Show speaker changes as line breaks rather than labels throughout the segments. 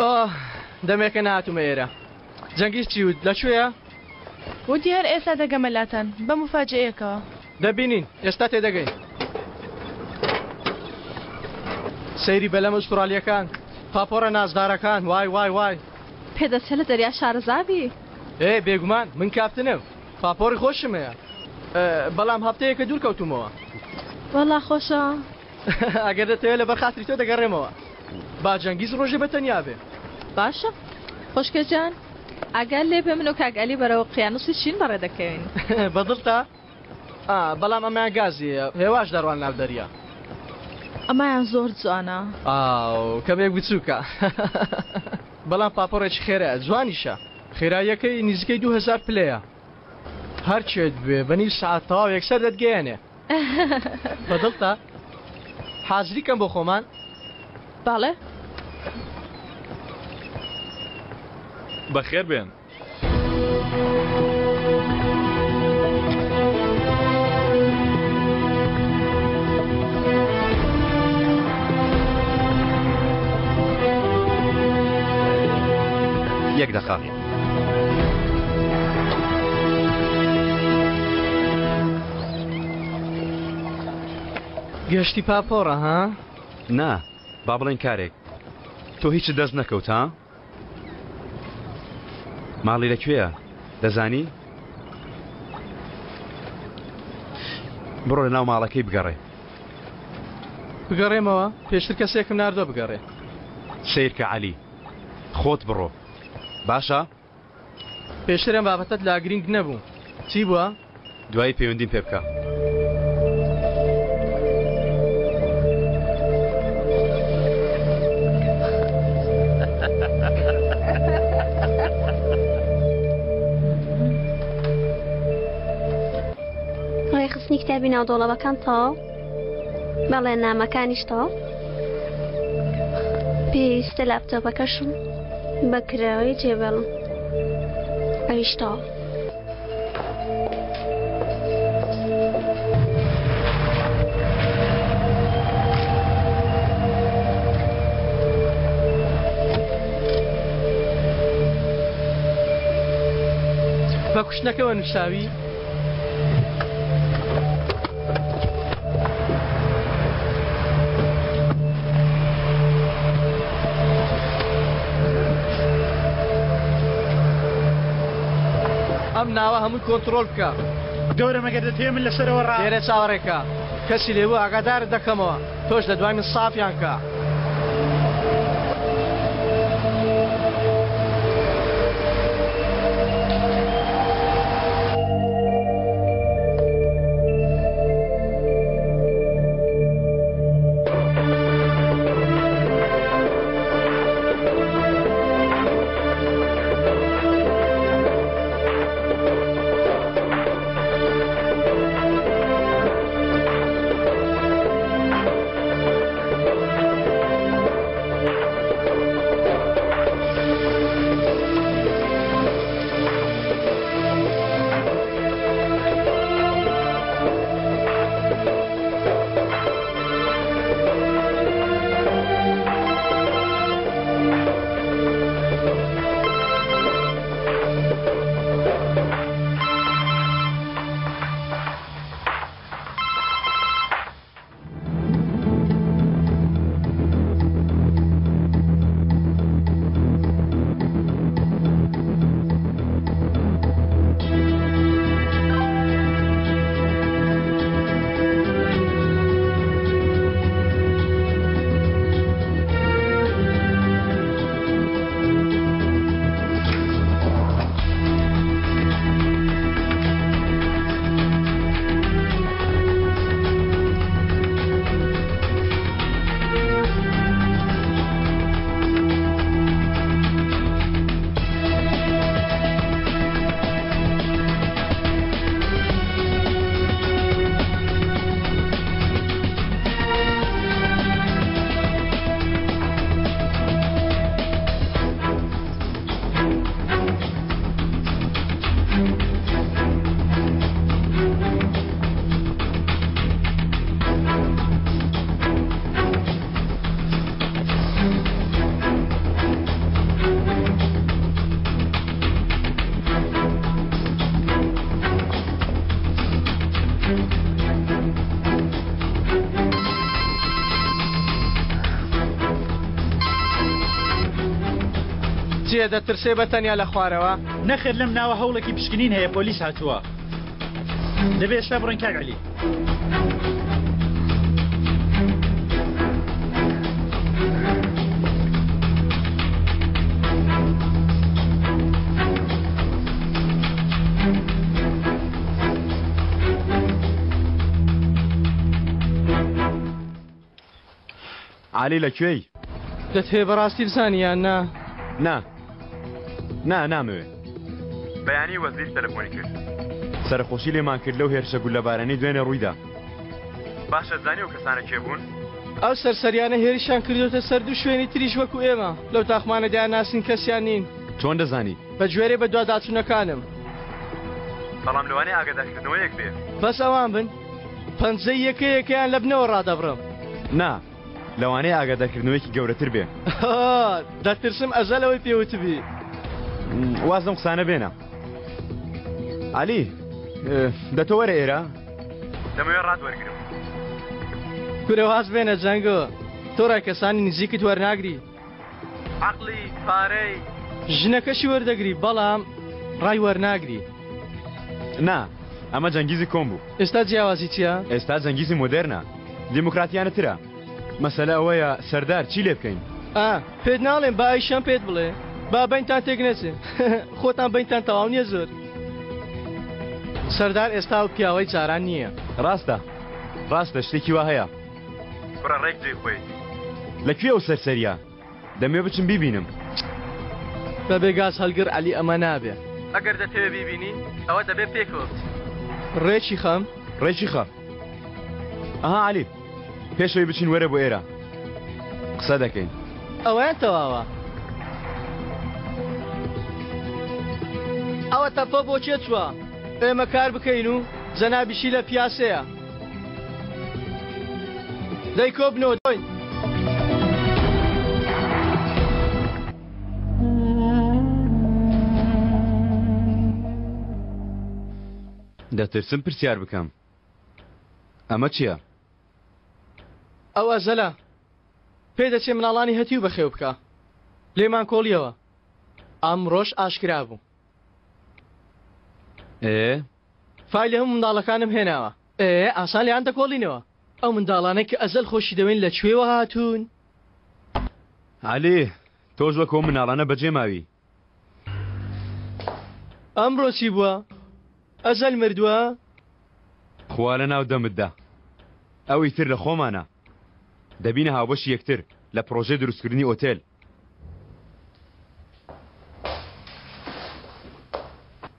ئۆه دەمێکە نەهاتوومە ئێرە. جەنگیز چی وت؟ لە کوێیە؟
وتی هەر ئێستا دەگەمە لاتان بە موفاجەیەکەوە.
دەبینین، ئێستا تێدەگەین. سەیری بەلەمە ئوستورالییەکان، پاپۆڕە نازدارەکان، وای وای وای.
پێدەچێ لە دەریا شارەزا بی.
ئێ بێگومان، من کاپتنم، پاپۆڕی خۆشم هەیە. بەڵام هەفتەیەکە دوور کەوتوومەوە.
وەڵا خۆشە.
ئەگەر دەتەوێ لەبەر خاتری تۆ دەگەڕێمەوە. با جەنگیز ڕۆژێ بە تەنیا بێ.
باشە خوشکە جان ئاگات لێ بێ من و کاک ئەلی بەرەو ئۆقیانوسی چین بەڕێ دەکەوین.
بە دڵتە؟ ئا بەڵام ئەمەیان گازییە هێواش دەڕوان ناو دەریا.
ئەمەیان زۆر جوانە.
ئاو کەمێک بچووکە بەڵام پاپۆڕێکی خێرایە جوانیشە. خێراییەکەی نزیکەی 2000 پلەیە. هەرچێت بوێ بە نیو سەعات تەواو یەکسەر دەتگەیەنێ. بە دڵتە؟ حازری کەم بۆ خۆمان؟
بەڵێ.
بەخێر بێن.
یەک دەقە.
گەشتی پاپۆڕە ها؟
نا با بڵێین کارێک تۆ هیچت دەست نەکەوت ها؟ ماڵی لەکوێیە دەزانی؟ بڕۆ لە ناو ماڵەکەی بگەڕێ.
بگەڕێمەوە؟ پێشتر کەسێکم ناردووە بگەڕێ.
سەیرکە عەلی خۆت بڕۆ باشە؟
پێشتر ئەم بابەتەت لا گرینگ نەبوو چی بووە؟
دوایی پەیوەندیم پێ بکە.
ڕێکخستنی کتابی ناو دۆڵەبەکان تەواو بەڵێننامەکانیش تەواو پێویستە لاپتۆپەکەشم بە کراوەی جێبێڵم ئەویش تەواو.
بە کوشتنەکەوە نووساوی؟ ئەم ناوە هەمووی کۆنتڕۆڵ بکە.
گەورەم ئەگەر دەتەوێ من لەسەرەوە ڕا.
لێرە چاوەڕێکە کەسی لێبوو ئاگادارت دەکەمەوە تۆش لە دوای من سافیان کە. چییە دەترسێ بە تەنیا لە خوارەوە؟
نەخێر لەم ناوە هەوڵێکی پشکنین هەیە پۆلیس هاتووە. دەبێ ئێستا بڕۆین کاک عەلی.
عەلی لە کوێی؟
دەتهەوێ بەڕاستی بزانی یان نا؟
نا نا نامەوێ. بەیانی وەزیر تەلەفۆنی کرد. سەرەخۆشی لێمان کرد لەو هێرشە گوللەبارانەی دوێنێ ڕوویدا. باشە زانی ئەو کەسانە کێ بوون؟
ئەو سەرسەریانە هێرشیان کردۆتە سەر دوو شوێنی تریش وەکو ئێمە لەو تاقمانە دەیانناسین کەسیان نین.
چۆن دەزانی؟
بە گوێرەی بەدواداچوونەکانم.
بەڵام لەوانەیە ئاگادارکردنەوەیەک بێ.
بەس ئەوان بن پەنجەی یەکە یەکەیان لە بنەوە ڕادەبڕم.
نا لەوانەیە ئاگادارکردنەوەیەکی گەورەتر بێ.
دەترسم ئەزەل ئەوەی پێ وتبی.
واز لەم قسانە بێنە. عەلی دە تۆ وەرە ئێرە. دەمەوێ ڕات وەرگرم.
کورە واز بێنە جەنگۆ تۆ ڕای کەسانی نزیکت وەرناگری. عەقڵی، پارەی، ژنەکەشی وەردەگری بەڵام ڕای وەرناگری.
نا ئەمە جەنگیزی کۆن بوو.
ئێستا جیاوازی چیە؟
ئێستا جەنگیزی مۆدێرنە دیموکراتیانە ترە. مەسەلە ئەوەیە سەردار چی لێ بکەین؟
ئا پێت ناڵێم با ئەیشەم پێت بڵێ با بەینتان تێک نەچێ خۆتان بەینتان تەواو نیە زۆر. سەردار ئێستا ئەو پیاوەی جاران نییە.
ڕاستە ڕاستە شتێکی وا هەیە. کوڕە ڕێک جێی خۆیەتی. لە کوێ ئەو سەرسەریە؟ دەمەوێ بچم بیبینم.
بەبێ گاز هەلگر عەلی ئەمە نابێ. ئەگەر دەتەوێ بیبینی ئەوە دەبێ پێکەوە بچین. ڕێکی خەم؟
ڕێکی خە. ئەها عەلی پێش ئەوەی بچین وەرە بۆ ئێرە قسە دەکەین.
ئەوەیان تەواوە. ئەوە تەپە بۆ کێ چووە؟ ئێمە کار بکەین و جەنابیشی لە پیاسەیە. دەی کۆبنەوە دۆین.
دەترسم پرسیار بکەم ئەمە چییە؟
ئەو ئەزەلە پێ دەچێ مناڵانی هەتیو بەخێو بکا لێمان کۆڵیەوە ئەمڕۆش ئاشکرا بوو.
ئێ
فایلی هەموو منداڵەکانم هێناوە. ئێ ئاسان لێیان دەکۆڵینەوە. ئەو منداڵانەی کە ئەزەل خۆشی دەوێن لە کوێوە هاتوون؟
عەلی تۆش وەک ئەو مناڵانە بەجێ ماوی.
ئەمڕۆ چی بووە؟ ئەزەل مردووە؟
خوا لە ناو دەمتدا. ئەو ئیتر لە خۆمانە. دەبینە هاوبەشی یەکتر لە پڕۆژەی دروستکردنی ئۆتێل.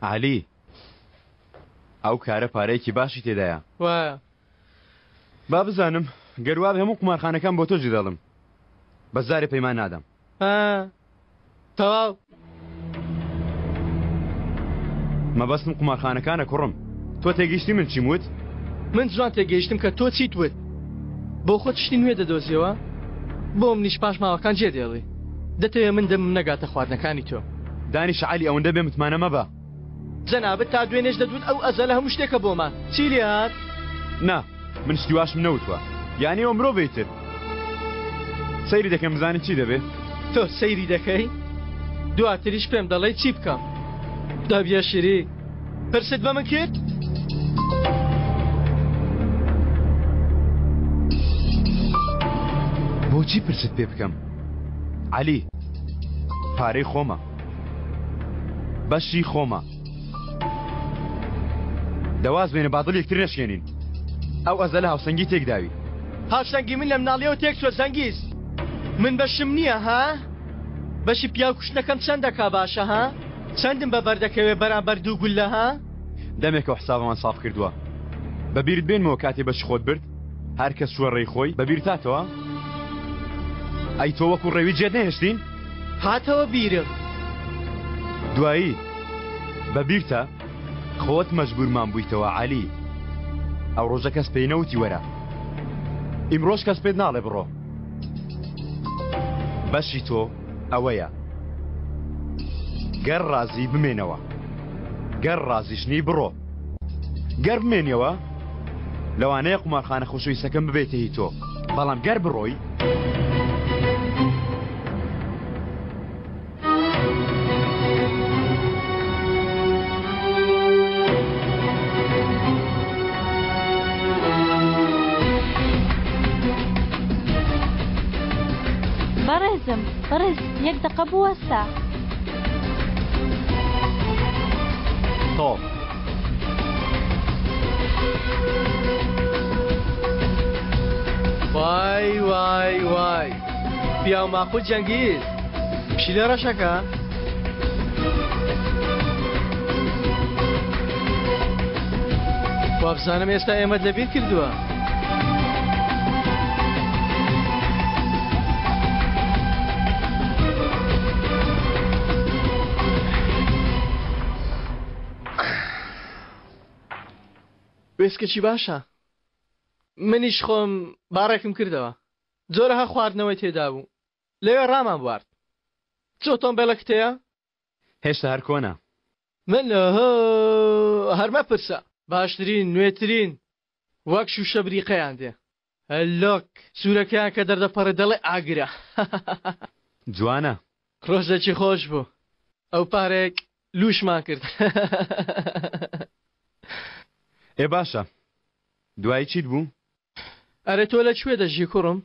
عەلی ئەو کارە پارەیەکی باشی تێدایە.
وایە.
با بزانم گەر وابێ هەموو قومارخانەکان بۆ تۆ جێدەڵم. بەس جارێ پەیمان نادەم.
ها تەواو.
مەبەستم قومارخانەکانە کوڕم. تۆ تێگەیشتی من چیم وت؟
من جوان تێگەیشتم کە تۆ چیت وت. بۆ خۆت شتی نوێ دەدۆزیەوە؟ بۆ منیش پاشماوەکان جێ دێڵی. دەتەوێ من دەمم نەگاتە خواردنەکانی تۆ.
دانیشە عەلی ئەوەندە بێ متمانە مەبە.
جەنابت تا دوێنێش دەتوت ئەو ئەزەلە هەموو شتێکە بۆمان. چی لێ هات؟
نا من شتی واشم نەوتوە. یانی ئەوە مرۆڤە ئیتر. سەیری دەکەم بزانین چی دەبێ.
تۆ سەیری دەکەی دواتریش پێم دەڵێی چی بکەم. دەبیە شیری پرست بە من کرد؟
بۆچی پرست پێ بکەم عەلی؟ پارەی خۆمە. بەشی خۆمە. دە واز بێنە با دڵ یەکتر نەشکێنین. ئەو ئەزەلە هاوسەنگی تێکداوی.
هاوسەنگی من لە مناڵیەوە تێکچوە زەنگیز. من بەشم نییە ها؟ بەشی پیاو کوشتنەکەم چەند دەکا باشە ها؟ چەندم بە بەر دەکەوێ بەرامبەر دوو گوللە ها؟
دەمێکە حسابمان ساف کردووە. بە بیرت بێنمەوە کاتێ بەشی خۆت برد؟ هەر کەس چووە ڕێی خۆی، بە بیرت هاتەوە؟ ئەی تۆ وەکوو ڕێوی جێت نەهێشتین؟
هاتەوە بیرم.
دوایی بە بیرتە؟ خۆت مەجبوورمان بوویتەوە عەلی. ئەو ڕۆژە کەس پێی نەوتی وەرە. ئیمڕۆش کەس پێت ناڵێ بڕۆ. بەشی تۆ ئەوەیە. گەر ڕازی بمێنەوە. گەر ڕازیش نی بڕۆ. گەر بمێنیەوە لەوانەیە قومارخانە خۆشەویستەکەم ببێتە هی تۆ بەڵام گەر بڕۆی.
یەک دەقە بوەستە.
تەواو.
وای وای وای پیاو ماقوت جەنگیز پشیلە ڕەشەکە؟ وابزانم ئێستا ئێمەت لەبیر کردووە. وێسکەچی باشە منیش خۆم باڕێکم کردەوە جۆرەها خواردنەوەی تێدا بوو لەوێ ڕامان بوارد چ ئۆتۆمبێلەکت هەیە؟
هێشتا هەر کۆنە.
من هەر مەپرسە. باشترین نوێترین وەک شوشە بریقەیان دێ. لۆک سورەکەیان کە دەردەپەڕێ دەڵێ ئاگرە.
جوانە.
ڕۆژێکی خۆش بوو ئەو پارەیەک لوشمان کرد.
ئێ باشە دوایی چیت بوو؟
ئەرێ تۆ لە کوێ دەژی کوڕم؟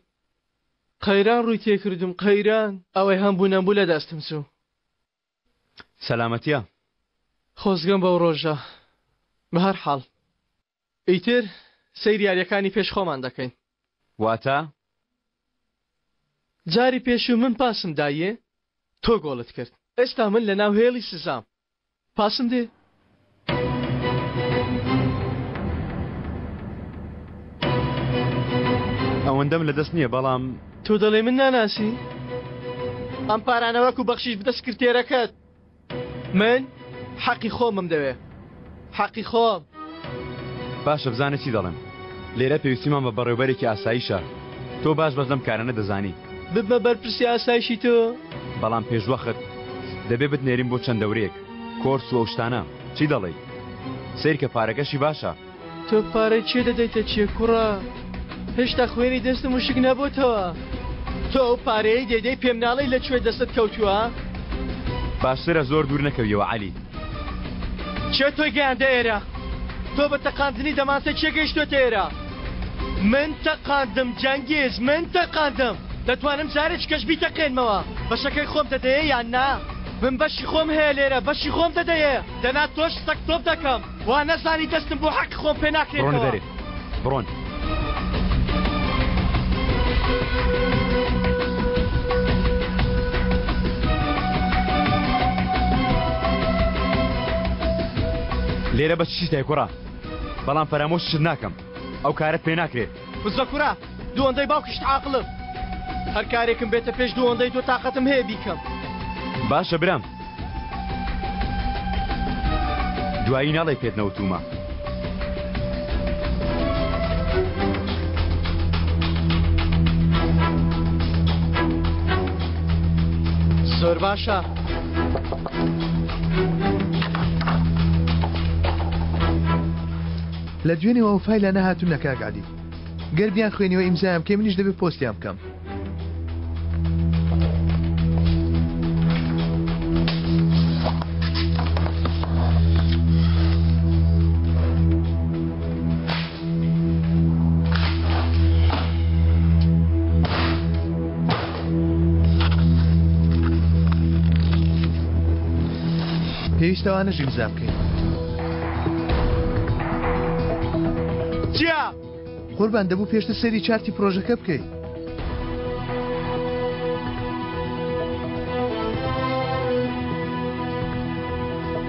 قەیران ڕووی تێکردم قەیران ئەوەی هەمبوو نەمبوو لە دەستم چوو.
سەلامەتیە.
خۆزگەم بەو ڕۆژە. بەهەر حاڵ ئیتر سەیری یاریەکانی پێش خۆمان دەکەین.
واتە؟
جاری پێشوو من پاسم دایێ تۆ گۆڵت کرد ئێستا من لەناو هێڵی سزام پاسم دێ.
ئەوەندەم لەدەست نییە بەڵام.
تۆ دەڵێی من ناناسی؟ ئەم پارانە وەکو بەخشیش بدە سکرتێرەکەت. من حەقی خۆمم دەوێ حەقی خۆم.
باشە بزانە چی دەڵێم لێرە پێویستیمان بە بەڕێوبەرێکی ئاسایشە تۆ باش بەس لەم کارانە دەزانی.
ببمە بەرپرسی ئاسایشی تۆ؟
بەڵام پێشوەخت دەبێ بتنێرین بۆ چەند دەورەیەک کۆرس و ئەو شتانە چی دەڵێی؟ سەیرکە پارەکەشی باشە.
تۆ پارەی کێ دەدەیتە کێ کوڕە؟ هێشتا خوێنی دەستم وشک نەبۆتەوە. تۆ ئەو پارەیەی دەیدەی پێم ناڵێی لە کوێ دەستت کەوتووە؟
باشترە زۆر دوور نەکەویەوە عەلی.
کێ تۆی گەیاندە ئێرە؟ تۆ بە تەقاندنی دەمانچە کێ گەیشتۆتە ئێرە؟ من تەقاندم جەنگیز من تەقاندم دەتوانم جارێکی کەش بیتەقێنمەوە بەشەکەی خۆم دەدەیێ یان نا؟ من بەشی خۆم هەیە لێرە بەشی خۆم دەدەیێ دەنا تۆش سەگ تۆپ دەکەم. وا نەزانی دەستم بۆ حەقی خۆم پێ
بڕۆنە
ناکرێتەوە.
دەرێ بڕۆن. لێرە بە چیتای کوڕە بەڵام فەرامۆشت ناکەم ئەو کارەت پێ ناکرێت.
بزە کوڕە دووەندەی باوکیشت عاقڵم هەر کارێکم بێتە پێش دووەندەی تۆ تاقەتم هەیە بیکەم.
باشە برام دوایی ناڵێی پێت نەوتوومە.
زۆر باشە.
لە دوێنێوە ئەو فایلانە هاتوونە کاک عەلی. گەر بیانخوێنیەوە ئیمزایان بکەی منیش دەبێ پۆستیان بکەم. پێویستە ئەوانەش ئیمزا بکەین.
چیا؟
قوربان دەبوو پێشتر سەیری چارتی پرۆژەکە بکەی.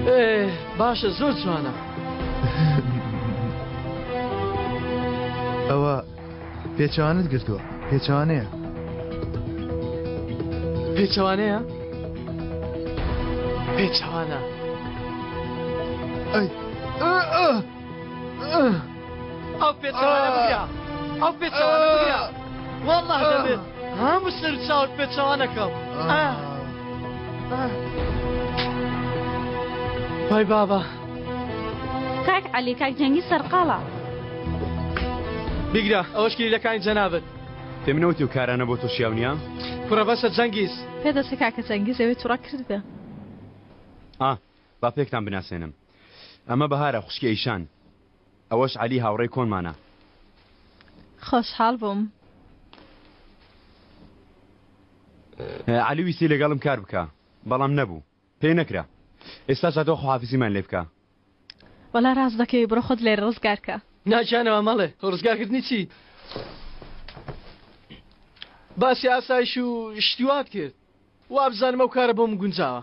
ئێ باشە زۆر جوانە.
ئەوە پێچەوانەت گرتووە پێچەوانەیە.
پێچەوانەیە؟ پێچەوانە.
ئەی
ئەو پێچەوانە بگرە ئەو پێچەوانە بگرە والله دەبێت هەموو سەر چاوت پێچەوانەکەم وای بابا
کاک عەلی کاک جەنگی سەرقاڵە
بیگرە ئەوەش کلیلەکانی جەنابت
پێم نەوتی و کارانە بۆ تۆ شیاو نییە
کوڕە بەسە جەنگیز
پێدەچێ کاکە جەنگیز ئەوێ توڕە کرد بێ
ئا با پێکتان بناسێنم ئەمە بەهارە خوشکی ئەیشان ئەوەش عەلی هاوڕێی کۆنمانە.
خۆشحاڵ بووم.
عەلی ویستی لەگەڵم کار بکا بەڵام نەبوو پێی نەکرا ئێستاش هاتووە خواحافیزیمان لێ بکا.
وەڵا ڕاست دەکەی بڕۆ خۆت لێرە ڕزگار کە.
نا گیانەوە مەڵێ خۆ ڕزگارکردنی چی؟ باسی ئاسایش و شتی وات کرد وابزانم ئەو کارە بۆم گونجاوە.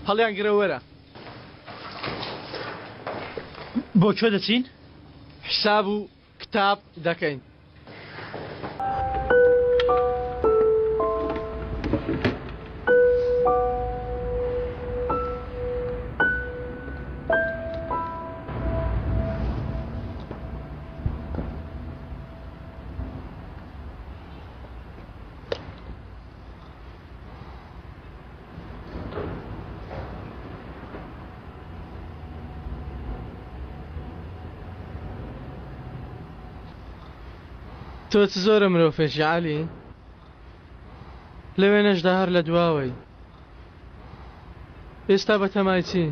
هەڵیان گرە وەرە.
بۆ کوێ دەچین؟
حساب و کتاب دەکەین. تۆ چ زۆرە مرۆفێکی عەلی لە وێنەشدا هەر لە دواوەی ئێستا بەتەمای چی؟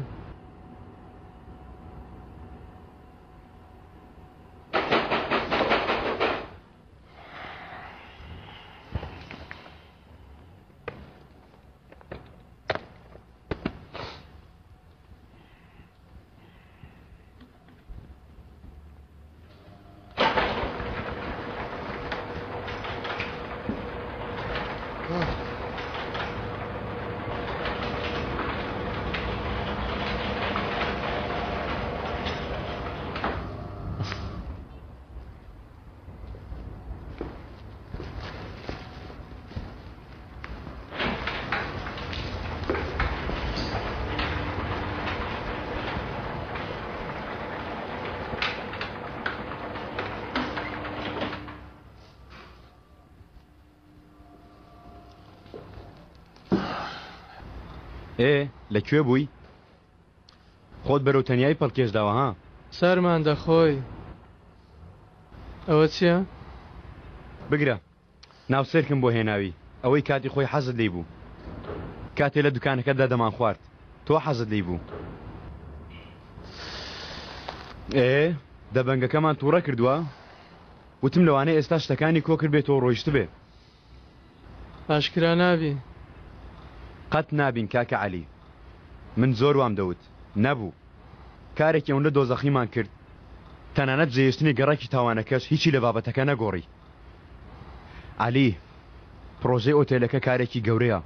ئێ لە کوێ بووی؟ خۆت بەرەو تەنیایی پەڵکێش داوە ها؟
سەرمان دەخۆی. ئەوە چییە؟
بگرە ناو سێرکم بۆ هێناوی ئەوەی کاتی خۆی حەزت لێی بوو کاتێ لە دوکانەکەتدا دەمانخوارد تۆ حەزت لێی بوو. ئێ دەبەنگەکەمان تووڕە کردووە؟ وتم لەوانەیە ئێستا شتەکانی کۆ کردبێتەوە ڕۆیشتبێ.
ئاشکرا نابی.
قەت نابین کاکە عەلی. من زۆر وام دەوت. نەبوو. کارێکی ئەوندە دۆزەخیمان کرد تەنانەت جێهێشتنی گەڕەکی تاوانەکەش هیچی لە بابەتەکە نەگۆڕی. عەلی، پڕۆژەی ئۆتێلەکە کارێکی گەورەیە.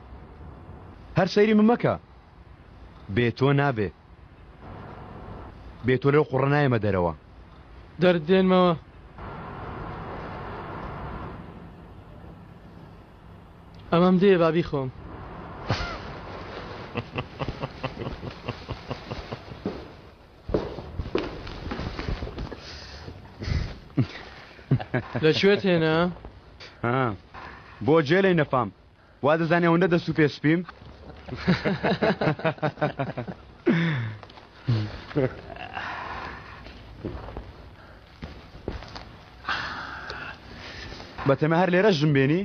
هەر سەیری من مەکە. بێ تۆ نابێ. بێ تۆ لەو قوڕە نایەمە دەرەوە.
دەرت دێنمەوە. ئەمەم دێ با بیخۆم. لە کوێت هێنا؟
بۆ جێ لێی نەفام وا دەزانی ئەوەندە دەست و پێ سپیم؟ بەتەمە هەر لێرە ژن بێنی؟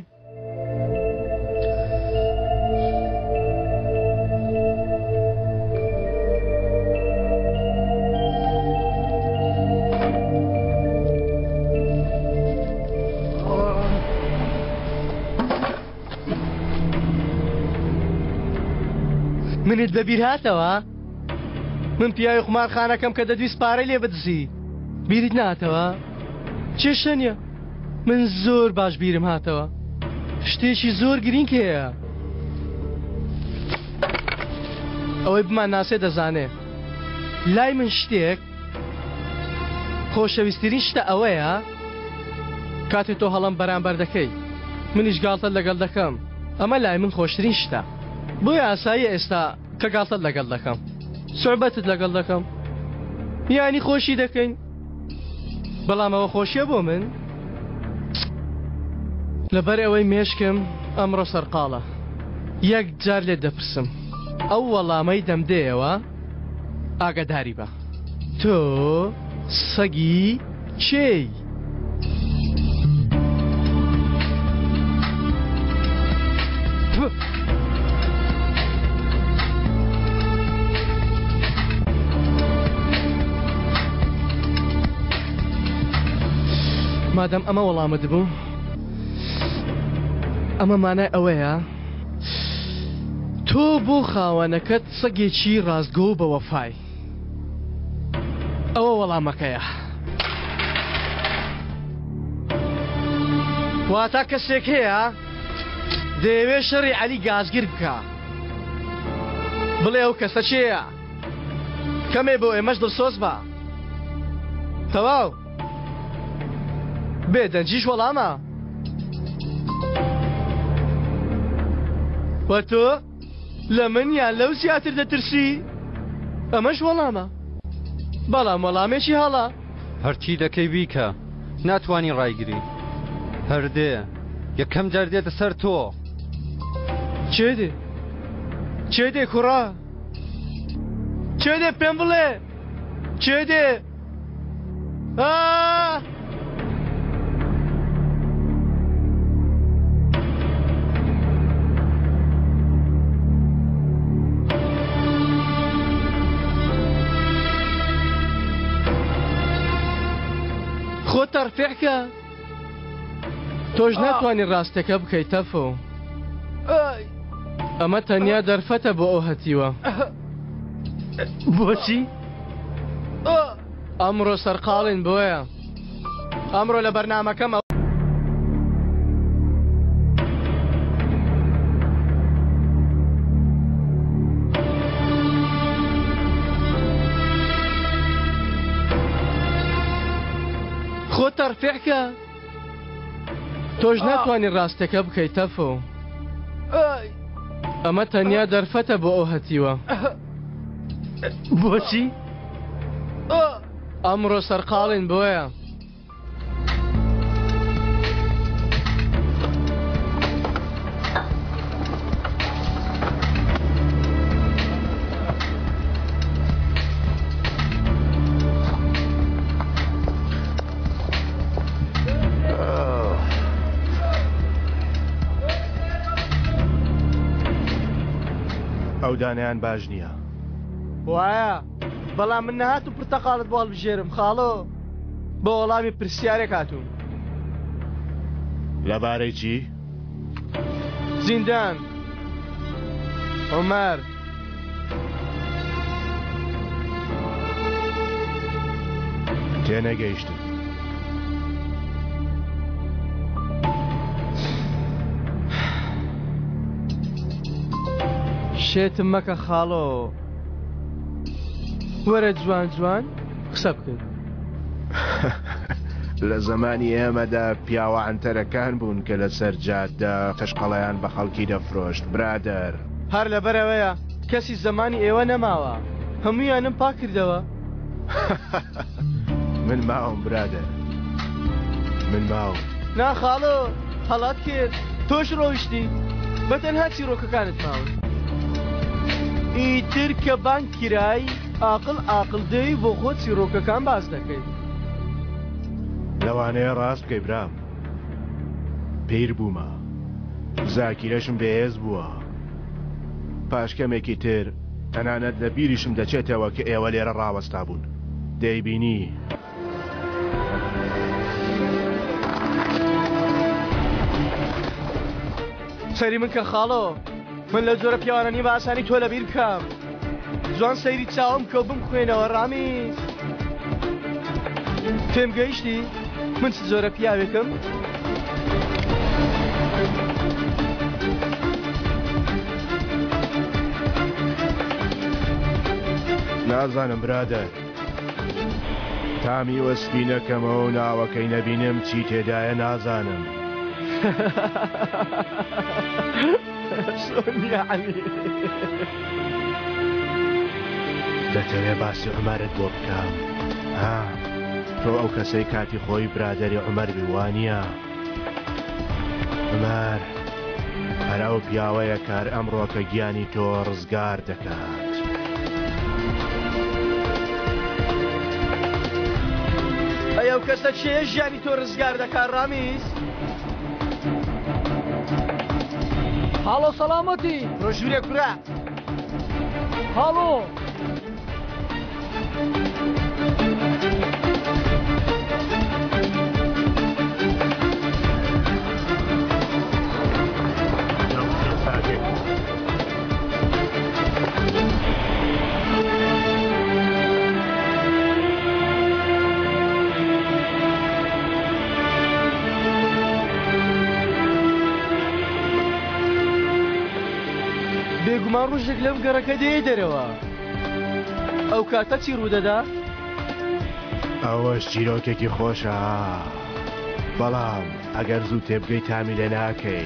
منت بەبیر هاتەوە؟ من پیاوی قومارخانەکەم کە دەدویست پارەی لێ بدزی بیرت ناتەوە؟ کێشە نییە من زۆر باش بیرم هاتەوە شتێکی زۆر گرینگ هەیە ئەوەی بمان ناسێ دەزانێ لای من شتێک خۆشەویستترین شتە ئەوەیە کاتێ تۆ هەڵم بەرامبەر دەکەی منیش گاڵتە لەگەڵ دەکەم ئەمە لای من خۆشترین شتە بۆیە ئاساییە ئێستا کە گاڵتەت لەگەڵ دەکەم سوعبەتت لەگەڵ دەکەم یانی خۆشی دەکەین بەڵام ئەوە خۆشیە بۆ من لەبەر ئەوەی مێشکم ئەمڕۆ سەرقاڵە یەک جار لێت دەپرسم ئەو وەڵامەی دەمدەیەوە ئاگاداری بە تۆ سەگی کێی؟ مادەم ئەمە وەڵامت بوو ئەمە مانای ئەوەیە تۆ بۆ خاوەنەکەت سەگێکی ڕاستگۆ و بەوەفای. ئەوە وەڵامەکەیە. واتا کەسێک هەیە دەیەوێت شەڕی عەلی گازگر بکا. بڵێ ئەو کەسە کێیە؟ کەمێ بۆ ئێمەش دڵسۆز بە. تەواو. بێدەنگیش وەڵامە. وە تۆ؟ لە من یان لەو زیاتر دەترسی؟ ئەمەش وەڵامە. بەڵام وەڵامێکی هەڵە.
هەرچی دەکەی بیکە، ناتوانی ڕایگری. هەر دێ. یەکەم جار دێتە سەر تۆ.
کێ دێ؟ کێ دێ کوڕە؟ کێ دێ پێم بڵێ؟ کێ دێ؟ ئا! خۆت تەرفیع کە تۆش ناتوانانی ڕاستەکە بکەیت تەفۆ ئەمە تەنیا دەرفەتە بۆ ئەو هەتیوە
بۆچی؟
ئەمڕۆ سەرقاڵین بۆیە ئەمڕۆ لە بەرنامەکەمە. خۆت تەرفیع کە. تۆش ناتوانی ڕاستەکە بکەیت تەفۆ. ئەمە تەنیا دەرفەتە بۆ ئەو هەتیوە.
بۆچی؟
ئەمڕۆ سەرقاڵین بۆیە.
ئەو دانیان باش نییە.
وایە بەڵام من نەهاتوو پرتەقاڵت بۆ هەڵبژێرم خاڵۆ بۆ وەڵامی پرسیارێک هاتووم.
لەبارەی چی؟
زیندان عومەر.
تێنەگەیشتم.
شێتم مەکە خاڵۆ. وەرە جوان جوان قسە بکەین.
لە زەمانی ئێمەدا پیاوە عەنتەرەکان بوون کە لەسەر جادە تەشقەڵەیان بە خەڵکی دەفرۆشت برادەر.
هەر لەبەرئەوەیە کەسی زەمانی ئێوە نەماوە هەموویانم پاک کردەوە.
من ماوم برادەر من ماوم.
نا خاڵۆ هەڵەت کرد تۆش ڕۆیشتی بە تەنها چیڕۆکەکانت ماون. ئیتر کە بانگ کرای ئاقڵ ئاقڵ دێی بۆ خۆت چیڕۆکەکان باس دەکەی.
لەوانەیە ڕاست بکەی برام پیر بوومە زاکیرەشم بێهێز بووە پاش کەمێکی تر تەنانەت لە بیریشم دەچێتەوە کە ئێوە لێرە ڕاوەستابوون دەیبینی.
سەیری من کە خاڵۆ من لەو جۆرە پیاوانە نیم بە ئاسانی تۆ لەبیر بکەم جوان سەیری چاوم کە و بمخوێنەوە ڕامیز تێم گەیشتی من چ جۆرە پیاوێکم؟
نازانم برادەر تا میوە سپی نەکەمەوە و ناوەکەی نەبینم چی تێدایە نازانم.
چۆن یەعنی؟
دەتەوێ باسی عومەرت بۆ بکەم ها؟ تۆ ئەو کەسەی کاتی خۆی برادەری عومەر بی وانییە؟ عومەر هەر ئەو پیاوەیە کە هەر ئەمڕۆکە گیانی تۆ ڕزگار دەکات.
ئەی ئەو کەسە کێیە ژیانی تۆ ڕزگار دەکات ڕامیز؟
هاڵۆ سەڵامەتی.
ڕۆ ژوورێ کورە.
هاڵۆ.
بێگومان ڕۆژێک لەم گەڕەکە دێیە دەرەوە. ئەو کاتە چی ڕوودەدا؟
ئەوەش چیرۆکێکی خۆشە بەڵام ئەگەر زوو تێبگەی تامی لێ ناکەی.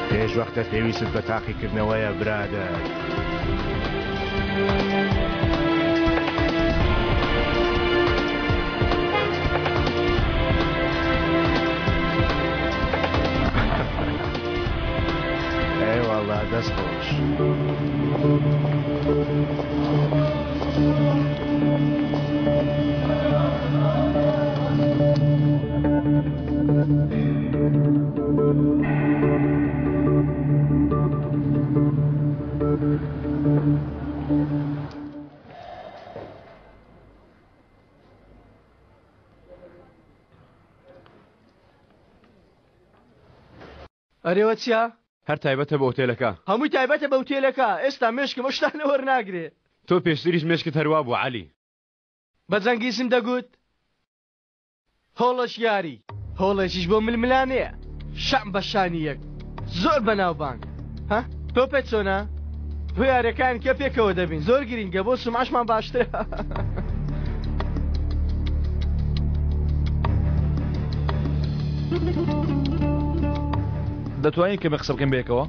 پێش وەختە پێویستت بە تاقیکردنەوەیە برادەر. ئەی والله دەست خۆش.
ئەرێوە چیە؟
هەر تایبەتە بە ئوتێلەکە.
هەمووی تایبەتە بە ئوتێلەکە ئێستا مێشکم ئەو شتانە وەرناگرێ.
تۆ پێشتریش مێشکت هەروا بوو عەلی.
بە جەنگیزم دەگوت هۆڵێکی یاری هۆڵێکیش بۆ ململانێ شان بە شانی یەک زۆر بەناوبانگ ها تۆ پێت چۆنە؟ بۆ یاریەکان کە پێکەوە دەبین زۆر گرینگە بۆ سومعەشمان باشترە.
دەتوانین کەمێک قسە بکەین بەیەکەوە؟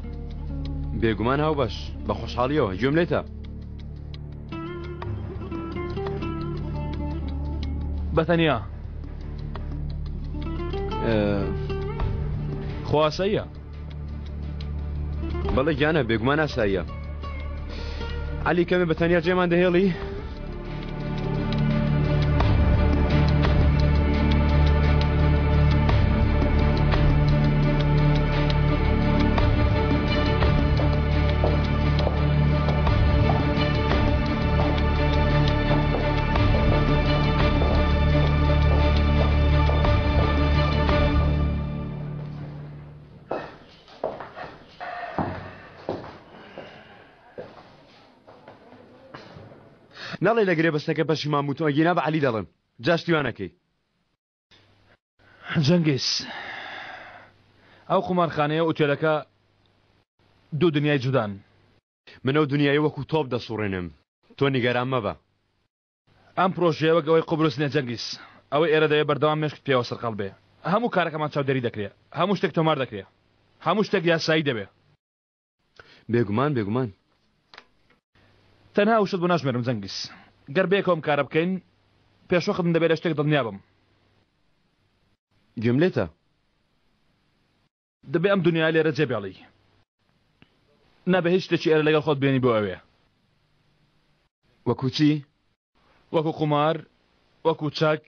بێگومان هاوبەش بە خۆشحاڵیەوە گوێم لێتە.
بەتەنیا خۆ ئاساییە.
بەڵێ گیانە بێگومان ئاساییە. عەلی کەمێ بە تەنیا جێمان دەهێڵی؟ نەڵێ لە گرێبەستەکە پەشیمان بوو تۆ ئەگینا بە عەلی دەڵێم جا شتی وا نەکەی.
جەنگیز ئەو قومارخانەیە و ئوتێلەکە دوو دنیای جودان.
من ئەو دنیایە وەکو تۆپ دەسوڕێنم تۆ نیگەران مەبە.
ئەم پرۆژەیە وەک ئەوەی قوبرس نیە جەنگیز، ئەوەی ئێرە دەوێ بەردەوام مێشکت پێوە سەرقاڵ بێ، هەموو کارەکەمان چاودێری دەکرێ، هەموو شتێک تۆمار دەکرێ، هەموو شتێک یاسایی دەبێ.
بێگومان بێگومان.
تەنها وشەت بۆ ناژمێرم جەنگیز، گەر بەیەکەوە ئەم کارە بکەین، پێشوەخت من دەبێ لە شتێک دڵنیا بم.
گوێم لێتە.
دەبێ ئەم دنیایە لێرە جێ بێڵی. نابێ هیچ شتێکی ئێرە لەگەڵ خۆت بێنی بۆ ئەوێ.
وەکو چی؟
وەکو قومار، وەکو چەک،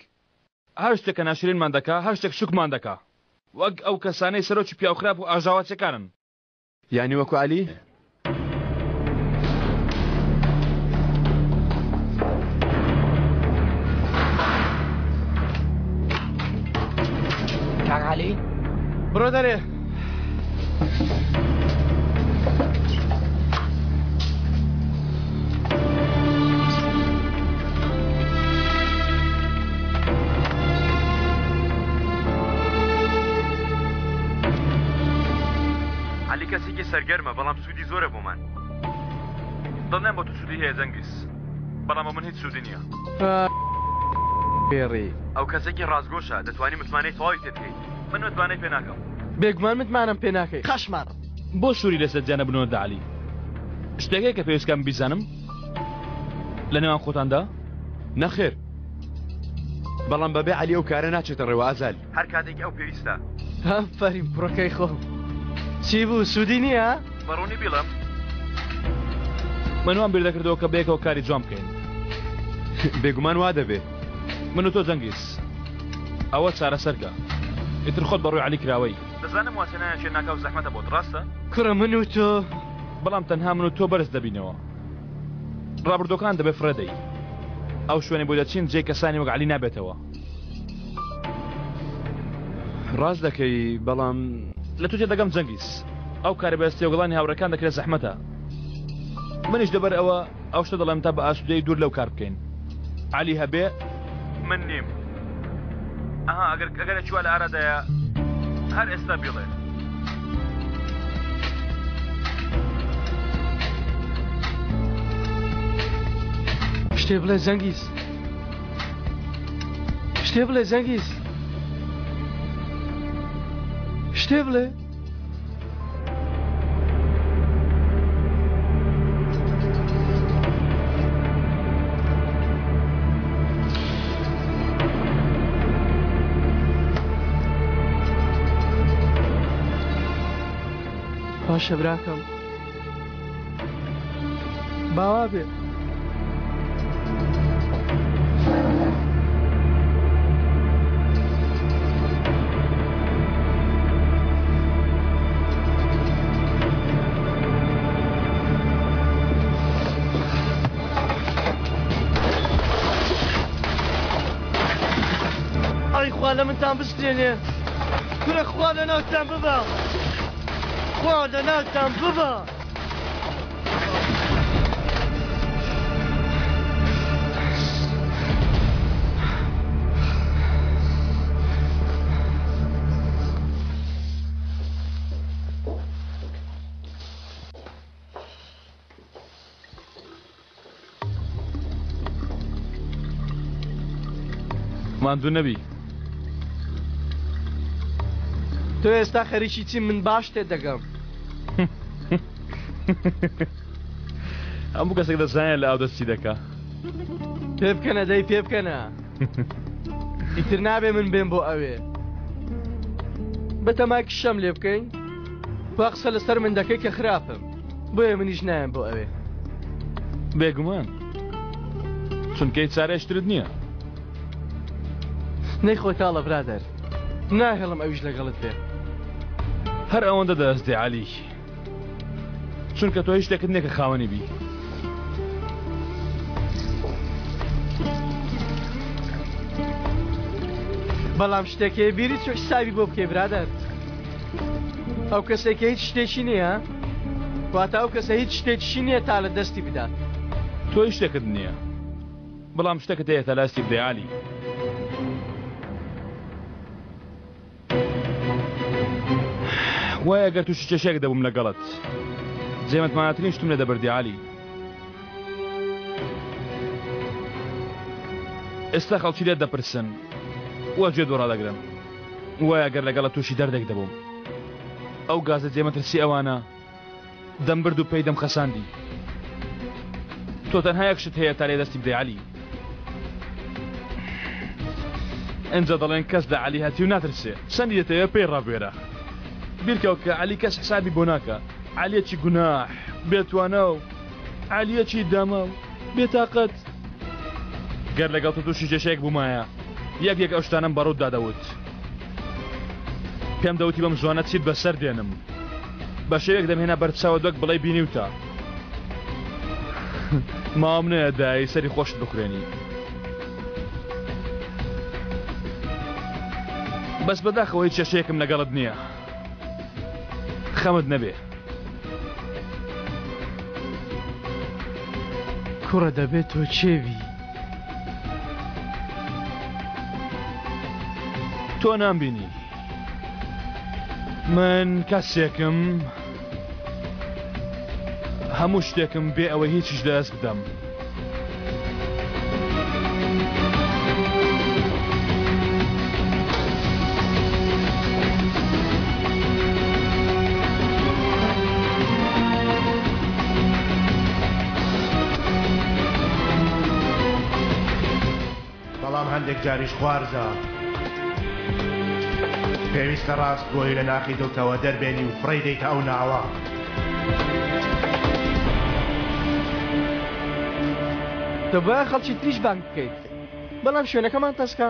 هەر شتێک کە ناشرینمان دەکا، هەر شتێک شوکمان دەکا. وەک ئەو کەسانەی سەرۆکی پیاوخراپ و ئاژاوەچیەکانن.
یانی وەکو عەلی؟
کاک عەلی؟
بڕۆ دەرێ.
عەلی کەسێکی سەرگەرمە بەڵام سوودی زۆرە بۆمان.
دڵنیام بۆ تۆ سوودی هەیە جەنگیز بەڵام بۆ من هیچ سوودی نییە.
پێڕی.
ئەو کەسێکی ڕاستگۆشە دەتوانی متمانەی تەواوی پێ بکەیت.
من متمانەی پێ ناکەم.
بێگومان متمانەم پێ ناکەی خەشمار.
بۆ سووری لەسەر جیا نەبوونەوە دە عەلی؟ شتێک هەیە کە پێویست کەم بیزانم لە نێوان خۆتاندا؟
نەخێر بەڵام بەبێ عەلی ئەو کارە ناچێتە ڕێوە ئازال. هەر کاتێک ئەو پێویستە.
ئافەرین کوڕەکەی خۆم. چی بوو سوودی نییە؟
بە ڕوونی بیڵێم من وام بیر دەکردەوە کە بەیەکەوە کاری جوان بکەین.
بێگومان وا دەبێ.
من و تۆ جەنگیز ئەوە چارەسەرکە ئیتر خۆت بەڕووی عەلی کراوەی. دەزانم وازهێنانێکی ناکاو زەحمەتە بۆت ڕاستە؟
کوڕە من و تۆ.
بەڵام تەنها من و تۆ بەرز دەبینەوە. ڕابردووەکان دەبێ فڕێ دەی. ئەو شوێنەی بۆ دەچین جێی کەسانی وەک عەلی نابێتەوە.
ڕاست دەکەی بەڵام.
لە تۆ تێدەگەم جەنگیز. ئەو کارە بە تێوەگڵانی هاوڕێکان دەکرێت زەحمەتە. منیش لەبەر ئەوە ئەو شتە دەڵێم تا بە ئاسوودەیی دوور لەو کار بکەین. عەلی هەبێ من نیم. ئەها ئەگەر ئەگەرێکی وا لە ئارادایە هەر ئێستا بیڵێ.
شتێ بڵێ زەنگیز شتێ بڵێ زەنگیز شتێ بڵێ باشە براکەم باوا بێ. ئەی خوا لە منتان بستێنێ کورە خوا لە ناوتان ببا خوا لە ناوتان ببا.
ماندوو نەبی.
تۆ ئێستا خەریکی چی من باش تێ دەگەم.
هەموو کەسێک دەزانێت لە ئاو دەستی دەکا.
پێ بکەنە دەی پێ بکەنە. ئیتر نابێ من بێم بۆ ئەوێ. بەتەمای کشەم لێ بکەین؟ وا قسە لەسەر من دەکەی کە خراپم. بۆیە منیش نایەم بۆ ئەوێ.
بێگومان. چونکە هیچ چارەیەکی ترت نییە.
نەی خۆ تاڵە برادەر. ناهێڵم ئەویش لەگەڵت بێ.
هەر ئەوەندە دەست دێ عەلی. چونکە تۆ هیچ شتێکت نییە کە خاوەنی بی.
بەڵام شتێک هەیە بیری چوو حسابی بۆ بکەی برادەر. ئەو کەسێک کە هیچ شتێکی نییە واتە ئەو کەسە هیچ شتێکیشی نییە تا لە دەستی بدات.
تۆ هیچ شتێکت نییە بەڵام شتێکت هەیە تا لە دەستی بدەی عەلی. وایە گەر تووشی کێشەیەک دەبووم لەگەڵت جێمەتمانەترین شتم لێ دەبردی عەلی. ئێستا خەڵکی لێت دەپرسن و گوێت بۆ ڕادەگرن. وایە گەر لەگەڵت تووشی دەردێک دەبووم ئەو گازە جێمەترسی ئەوانە دەمبرد و پێی دەمخەساندی. تۆ تەنها یەک شت هەیە تا لێ دەستی بدەی عەلی. ئینجا دەڵێن کەس لە عەلی هەتیو ناترسێ. چەندی دەتەوێ پێی ڕابوێرە. بیرکەوە کە عەلی کەس حسابی بۆ ناکا. عەلیەکی گوناح، بێتوانا و عەلیەکی داماو، بێتاقەت. گەر لەگەڵ تۆ تووشی کێشەیەک بوومایە، یەک یەک ئەو شتانەم بە ڕووتدا دەوت. پێم دەوتی بەم زووانە چیت بەسەر دێنم. بە شێوەیەک دەمهێنا بەرچاوت وەک بڵێی بینیوتە. ماوەم نەیەدای سەری خۆشت بخورێنی. بەس بەداخەوە هیچ کێشەیەکم لەگەڵت نییە. خەمت نەبێ.
کوڕە دەبێ تۆ کێ بی؟
تۆ نامبینی. من کەسێکم هەموو شتێکم بێ ئەوەی هیچیش لەدەست بدەم.
بەڵام هەندێک جاریش خوارزە پێویستە ڕاستگۆیی لە ناخی دڵتەوە دەربێنی و فڕێی دەیتە ئەو ناوە.
دەبوایە خەڵکی تریش بانگ بکەیت بەڵام شوێنەکەمان تەسکە.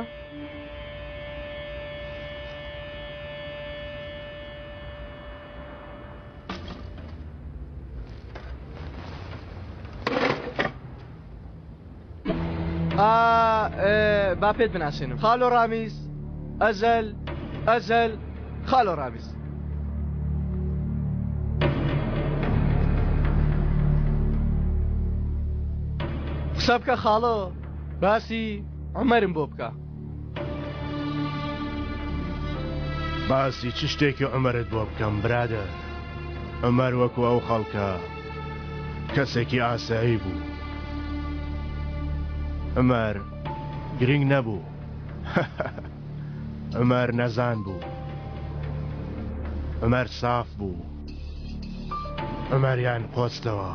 با پێت بناسێنم خالۆ ڕامیز ئەزەل ئەزەل خالۆ ڕامیز قسە بکە خاڵۆ باسی عومەرم بۆ بکە.
باسی چ شتێکی عومەرت بۆ بکەم برادەر؟ عومەر وەکو ئەو خەڵکە کەسێکی ئاسایی بوو. عومەر گرینگ نەبوو. عومەر نەزان بوو. عومەر ساف بوو. عومەریان قۆستەوە.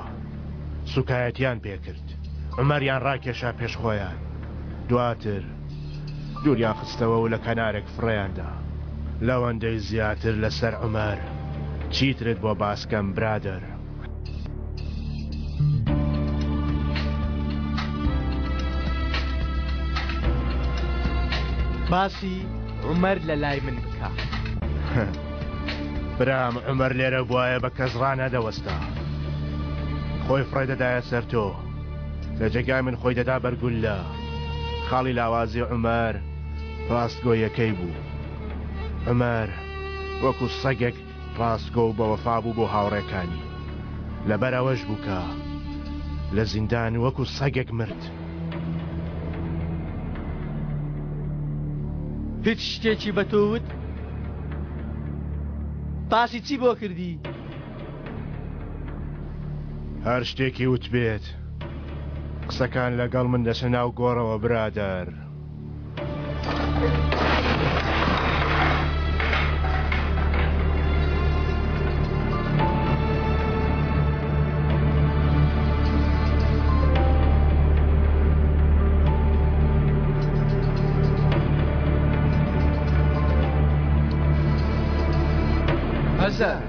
سوکایەتیان پێکرد. عومەریان ڕاکێشا پێش خۆیان. دواتر دووریان خستەوە و لە کەنارێک فڕێیان دا. لەوەندەی زیاتر لەسەر عومەر چیترت بۆ باسکەم برادەر؟
باسی عومەر لە لای من بکە.
برام عومەر لێرە بوایە بە کەس ڕانەدەوەستا. خۆی فڕێ دەدایە سەر تۆ. لە جێگای من خۆی دەدا بەر گوللە. خاڵی لاوازی عومەر ڕاستگۆیەکەی بوو. عومەر وەکو سەگێک ڕاستگۆ و بەوەفا بوو بۆ هاوڕێکانی. لەبەر ئەوەش بوو کە لە زیندان وەکو سەگێک مرد.
هیچ شتێکی بە تۆ وت؟ باسی چی بۆ کردی؟
هەر شتێکی وتبێت، قسەکان لەگەڵ من دەچنە ناو گۆڕەوە برادەر.
هەزار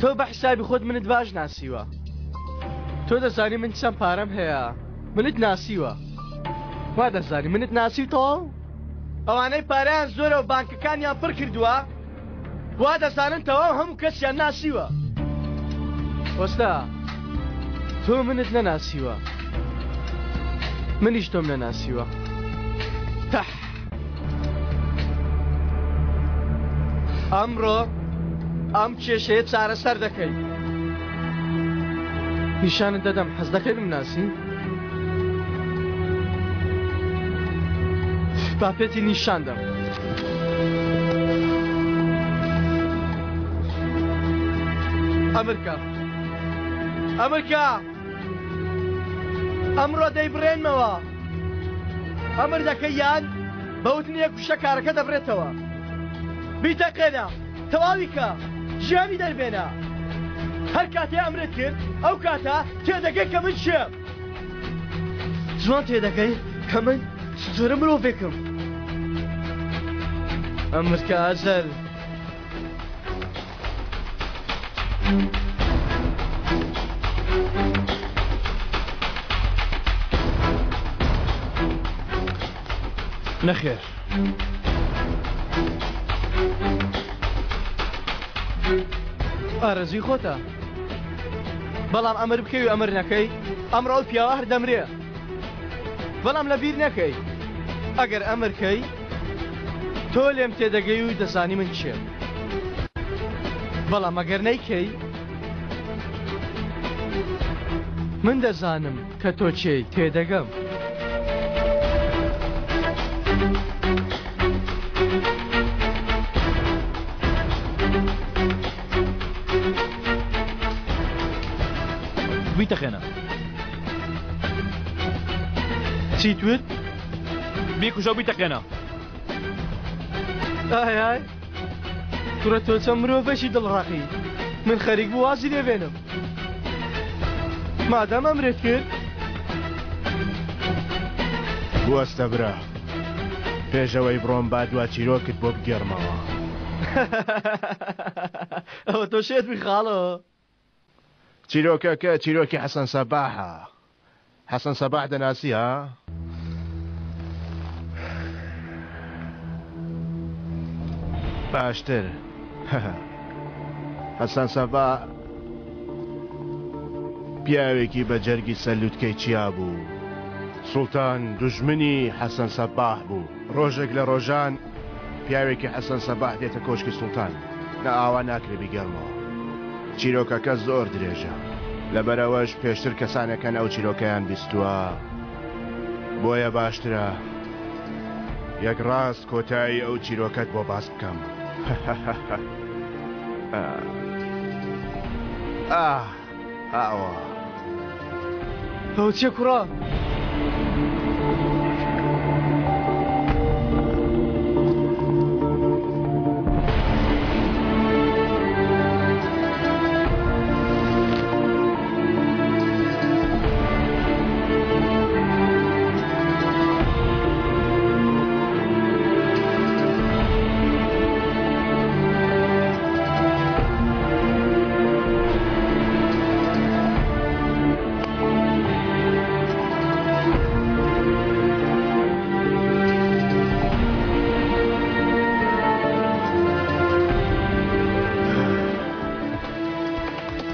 تۆ بە حسابی خۆت منت باش ناسیوە تۆ دەزانی من چەند پارەم هەیە منت ناسیوە وا دەزانی منت ناسی تەواو ئەوانەی پارەیان زۆرە و بانکەکانیان پڕ کردووە وا دەزانن تەواو هەموو کەسیان ناسیوە وەستا تۆ منت نەناسیوە منیش تۆم نەناسیوە تەح ئەمڕۆ ئەم کێشەیە چارەسەر دەکەی نیشانت دەدەم حەز دەکەی بمناسی؟ با پێتی نیشان دەم. ئەمرکە ئەمرکە ئەمڕۆ دەیبڕێنمەوە ئەمر دەکەی یان بەوتنی یەک وشە کارەکە دەبرێتەوە بیتەقێنە تەواوی کە ژیانی دەربێنە هەر کاتێ ئەمرت کرد ئەو کاتە تێدەگەی کە من کێم جوان تێدەگەی کە من چ جۆرە مرۆڤێکم ئەمرکە ئەجەل
نەخێر.
ئارەزوی خۆتە بەڵام ئەمر بکەی و ئەمر نەکەی ئەمڕۆ ئەو پیاوە هەر دەمرێ بەڵام لە بیر نەکەی ئەگەر ئەمر کەی تۆ لێم تێدەگەی و دەزانی من کێم بەڵام ئەگەر نەیکەی من دەزانم کە تۆ کێی تێدەگەم.
بیتەقێنە.
چیت وت؟
بیکوژە و بیتەقێنە.
ئای ئای کوڕە تۆ چەند مرۆڤێکی دڵڕەقی من خەریک بوو وازی لێ بێنم مادام ئەمرت کرد
بوەستە برا پێش ئەوەی بڕۆم با دوا چیرۆکت بۆ بگێڕمەوە.
ئەوە تۆ شێت بووی خاڵۆ.
چیرۆکەکە چیرۆکی حەسەن سەباحە. حەسەن سەباح دەناسی ها؟ باشتر حەسەن سەباح پیاوێکی بە جەرگی سەر لوتکەی چیا بوو. سوڵتان دوژمنی حەسەن سەباح بوو. ڕۆژێک لە ڕۆژان پیاوێکی حەسەن سەباح دێتە کۆشکی سوڵتان. نا ئاوا ناکرێ بیگێڕمەوە. چیرۆکەکە زۆر درێژە. لەبەرئەوەش پێشتر کەسانێک هەن ئەو چیرۆکەیان بیستووە. بۆیە باشترە یەک ڕاست کۆتایی ئەو چیرۆکەت بۆ باس بکەم. ئاه ئاوا.
ئەوە چیە کوڕە؟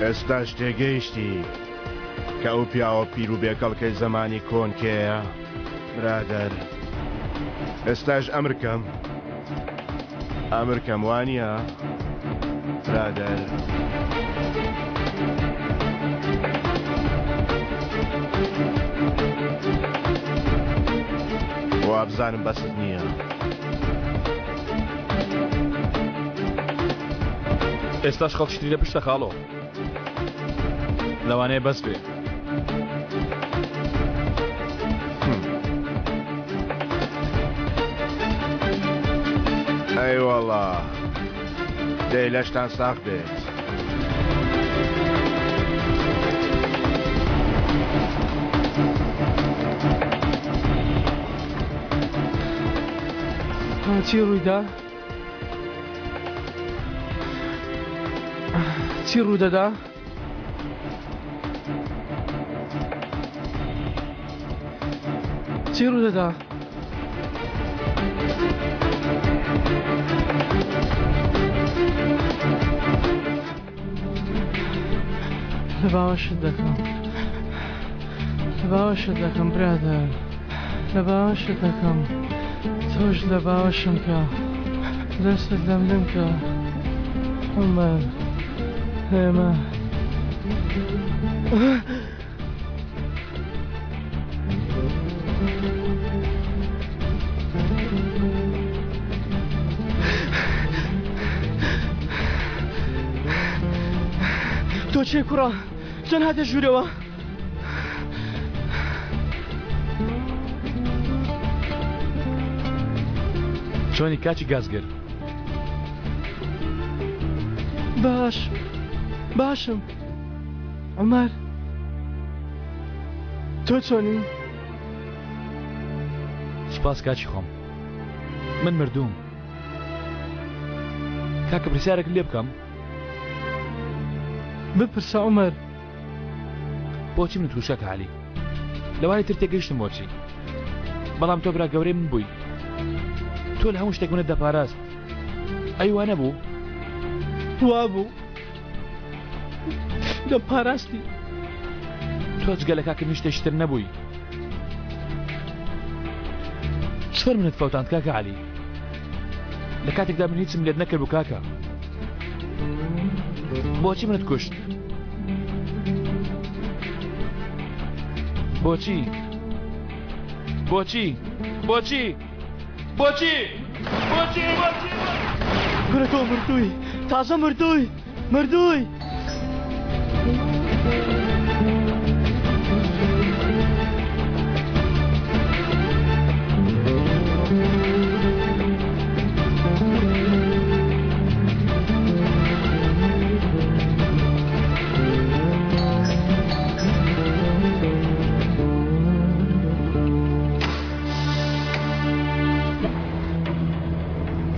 ئێستاش تێگەیشتی کە ئەو پیاوە پیر و بێکەڵکەی زەمانی کۆن کێیە؟ برادەر ئێستاش ئەمرکەم ئەمرکەم وانە برادەر. وابزانم بەست نییە.
ئێستاش خەڵکی تری لە پشتە خاڵۆ. لەوانەیە بەس بێ.
ئەی وەڵا دەی لەشتان ساغ بێت.
چی ڕوویدا؟ چی ڕوودەدا؟ چی ڕوودەدا؟ لە باوەشت دەکەم لە باوەشت دەکەم برادەر لە باوەشت دەکەم تۆش لە باوەشم کە دەستت لەملم کە عومەر ئێمە تۆ چێ کوڕە چۆن هاتە ژوورەوە؟
چۆنی کاچی گازگر؟
باش باشم عومەر تۆ چۆنی؟
سوپاس کاکی خۆم من مردووم کاکە پرسیارێک لێ بکەم
بپرسە عومەر
بۆچی منت کوشت کاکە عەلی لەوانی تر تێگەیشتم بۆچی بەڵام تۆ برا گەورەی من بووی تۆ لە هەموو شتێک منت دەپاراست ئەی وا نەبوو
وا بوو دەمپاراستی
تۆ جگە لە کاکە هیچ شتێکی تر نەبووی چۆن منت فەوتاند کاکە عەلی لە کاتێکدا من هیچم لێت نەکرد بوو کاکە بۆچی منت کوشت بۆچی بۆچی بۆچی بۆچی بۆچی بۆچی
کورە تۆ مردووی تازە مردووی مردووی.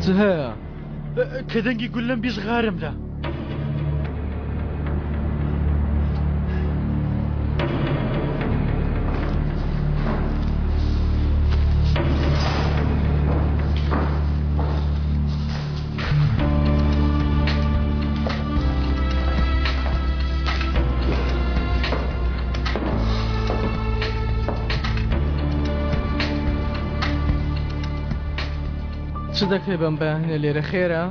چ هەیە؟
کە دەنگی گوللەم 20 غارم دا.
چ دەکەی بەم بەیانە لێرە خێرە؟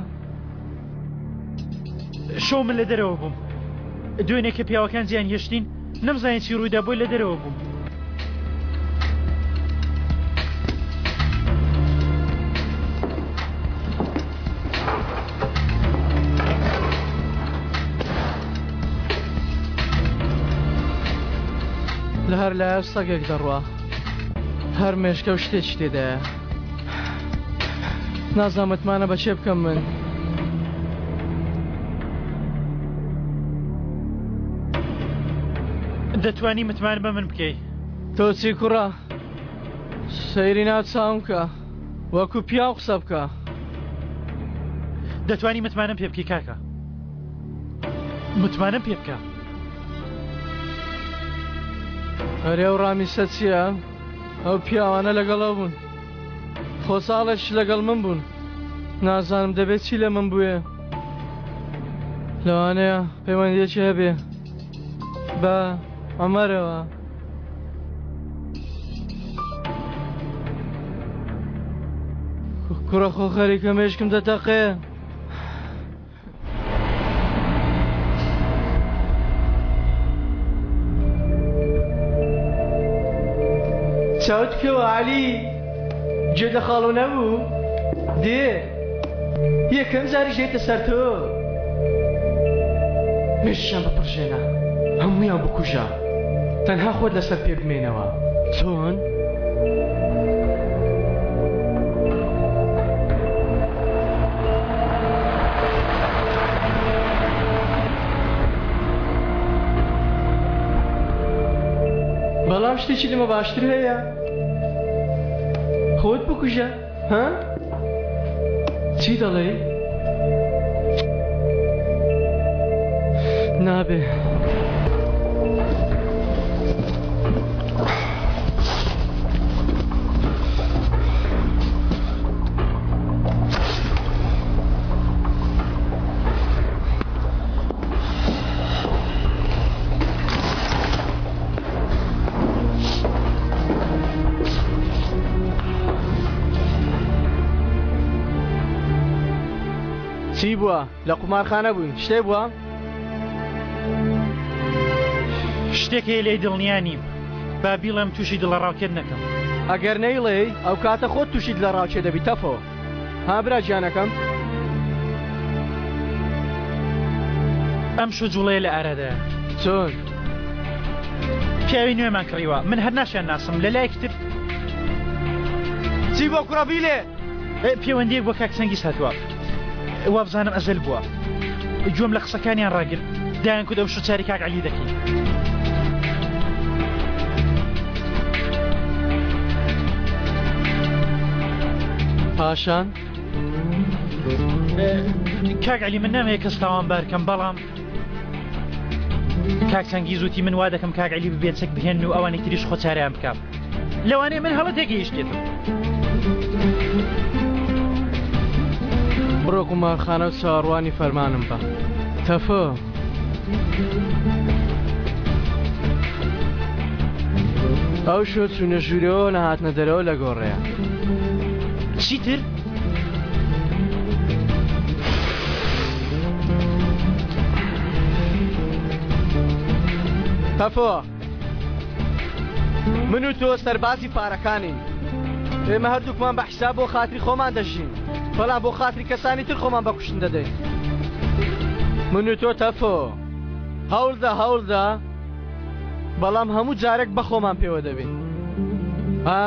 شەو من لە دەرەوە بووم دوێنێ کە پیاوەکان جیان هێشتین نەمزانین چی ڕوویدا بۆی لە دەرەوە بووم.
لە. هەر لایە سەگێک دەڕوا. هەر مێشکە و شتێکی تێدایە. نازانم متمانە بە کێ بکەم من.
دەتوانی متمانە بە من بکەی.
تۆ چی کوڕە؟ سەیری ناو چاوم کە. وەکو پیاو قسە بکە.
دەتوانی متمانەم پێ بکەی کاکە. متمانەم پێ بکە.
ئەرێ ئەو ڕامیسە چییە؟ ئەو پیاوانە لەگەڵ ئەو بوون. خۆ ساڵێکیش لەگەڵ من بوون. نازانم دەبێت چی لە من بوێ. لەوانەیە پەیوەندیەکی هەبێ بە عومەرەوە. کوڕە خۆ خەریکە مێشکم دەتەقێ. چاوت بکەوە عەلی گوێت لە خاڵۆ نەبوو؟ دێ یەکەم جاریش دێتە سەر تۆ مێشکیان بپڕژێنە هەموویان بکوژە تەنها خۆت لەسەر پێ بمێنەوە چۆن؟ بەڵام شتێکی لەمە باشتر هەیە خۆت بکوژە ها؟ چی دەڵێی؟ نابێ. چی بووە؟ لە قومارخانە بووین شتێ بووە؟
شتێک هەیە لێی دڵنیا نیم با بیڵێم تووشی دڵەڕاوکێت نەکەم.
ئەگەر نەیڵێی ئەو کاتە خۆت تووشی دلەڕاوکێ دەبی تەفۆ ها برا گیانەکەم.
ئەمشۆ جوڵەیە لە ئارادایە.
چۆن؟
پیاوی نوێمان کڕیوە من هەر ناشیان ناسم لە لایەکی تر
چی بۆ کوڕە بیلێ؟
پەیوەندیەک بۆ کاک چەنگیز هاتووە وابزانم ئەزەل بووە گوێم لە قسەکانیان ڕاگرت دایان کوت ئەمشۆ چاری کاک عەلی دەکەین.
پاشان؟
کاک عەلی من نامەوێت کەس تاوانبار کەم بەڵام کاک چەنگیز وتی من وا دەکەم کاک عەلی ببێت چەک بهێن و ئەوانی تریش خۆ چاریان بکەم لەوانەیە من هەڵە تێگەیشتێتم.
بڕۆ قومارخانە و چاوەڕوانی فەرمانم بە. تەفۆ. ئەو شۆ چوونە ژوورەوە نەهاتنە دەرەوە لە گۆڕەیە.
چیتر؟
تەفۆ. من و تۆ سەربازی پارەکانین ئێمە هەردووکمان بە حیساب بۆ خاتری خۆمان دەژین بەڵام بۆ خاتری کەسانی تر خۆمان بە کوشتن دەدەین من و تۆ تەفۆ هەوڵدە هەوڵدە بەڵام هەموو جارێک بە خۆمان پێوە دەبین ها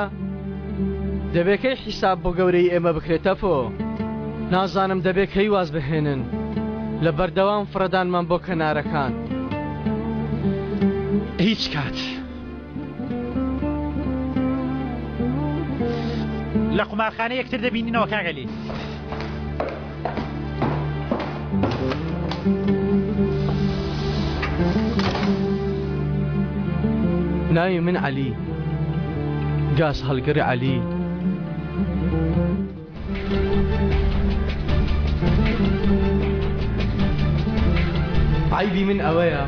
دەبێت کەی حیساب بۆ گەورەی ئێمە بکرێت تەفۆ نازانم دەبێت کەی واز بهێنن لە بەردەوام فڕەدانمان بۆ کەنارەکان.
هیچ کات. لە قومارخانە یەکتر دەبینینەوە کاک عەلی.
ناوی من عەلی گاز هەڵگر عەلی. عەیبی من ئەوەیە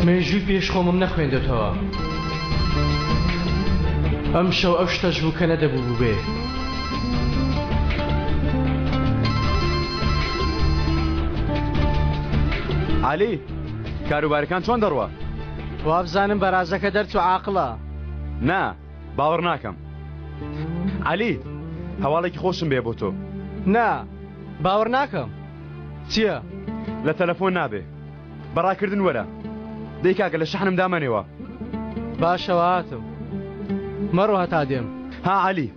مێژووی پێش خۆمم نەخوێندۆتەوە. ئەمشەو ئەو شتەش بوو کە نەدەبوو بووبێ.
عەلی، کاروبارەکان چۆن دەڕوا؟
وابزانم بەرازەکە دەرچوو عاقڵە.
نا، باوەڕ ناکەم. عەلی، هەواڵێکی خۆشم بێ بۆ تۆ.
نا، باوەڕ ناکەم. چییە؟
لە تەلەفۆن نابێ. بە ڕاکردن وەرە. دەی کاکە لە شەحنم دامەنێوە.
باشە هاتم. مەڕۆ هەتا دێم.
ها عەلی.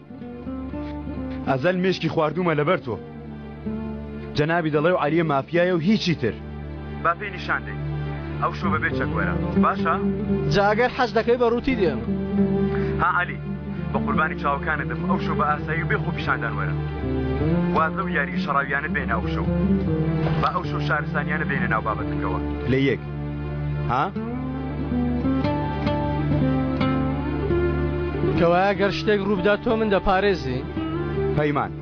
ئەزەل مێشکی خواردوومە لەبەر تۆ. جەنابی دەڵێ و عەلیە مافیایە و هیچی تر. با پێی نیشان دەی. ئەو شەو بەبێ چەک وەرە. باشە؟
جا ئەگەر حەز دەکەی بە ڕووتی دێم.
ها عەلی. بە قوربانی چاوەکانت بم ئەو شەو بە ئاسایی و بێ خۆپیشاندان وەرە. واز لەو یارییە شەڕاویانە بێنە ئەو شەو. با ئەو شەو شارستانیانە بێنە ناو بابەتەکەوە. لە یەک. ها؟
کەوایە گەر شتێک ڕووبدات تۆ من دەپارێزی؟
پەیمان.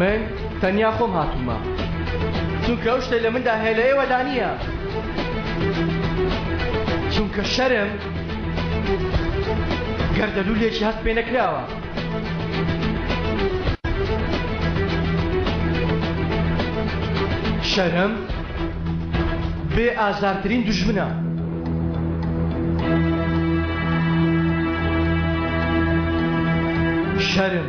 من تەنیا خۆم هاتوومە چونکە ئەو شتەی لە مندا هەیە لە ئێوەدا نییە چونکە شەرم گەردەلوولێکی هەست پێ نەکراوە. شەرم بێ ئازارترین دوژمنە. شەرم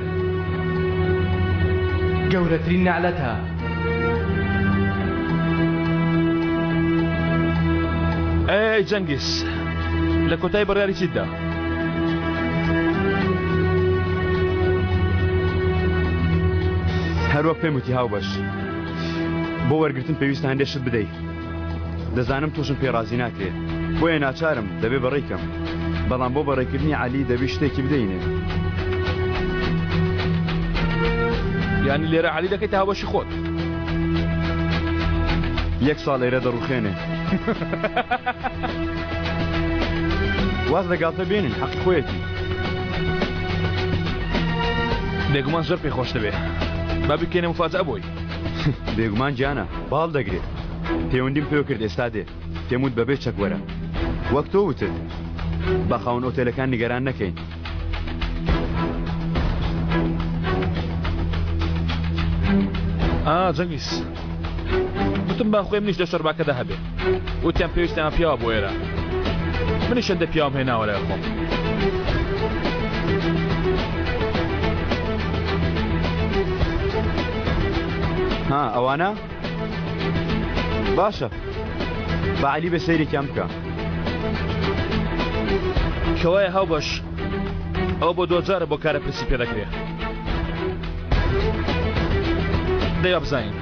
گەورەترین نەعلەتە.
ئەی جەنگیز لە کۆتای بڕیاری چیت دا؟
هەروەک پێم وتی هاوبەش بۆ وەرگتن پێویستە هەندێک شت بدەیت دەزانم تۆشم پێ ڕازی ناکرێ بۆیە ناچارم دەبێ بەڕێی کەم بەڵام بۆ بەڕێکردنی عەلی دەبی شتێکی بدەینێ.
یانی لێرە عەلی دەکەیتە هاوبەشی خۆت؟
یەک ساڵ ئێرە دەڕوخێنێ. واز لە گاڵتە بێنن حەقی خۆیەتی.
بێگومان زۆر پێی خۆش دەبێ. با بیکەینە موفاجەئە بۆی.
بێگومان گیانە باڵ دەگرێ. پێوەندیم پێوە کرد ئێستا دێ. پێم وت بەبێ چەک وەرە. وەک تۆ وتت. با خاوەن ئۆتێلەکان نیگەران نەکەین.
ئا جەنگیز. وتم با خۆی منیش لە شەرباکەدا هەبێ. وتیان پێویستیان پیاوە بۆ ئێرە. منیش هەندێ پیاوم هێناوە لای خۆم.
ها ئەوانە؟ باشە با عەلی بێ سەیرێکیان بکە.
کەوایە هاوبەش ئەوە بۆ دوجارە بۆ کارە پرسی پێ دەکرێ. دەی با بزانین.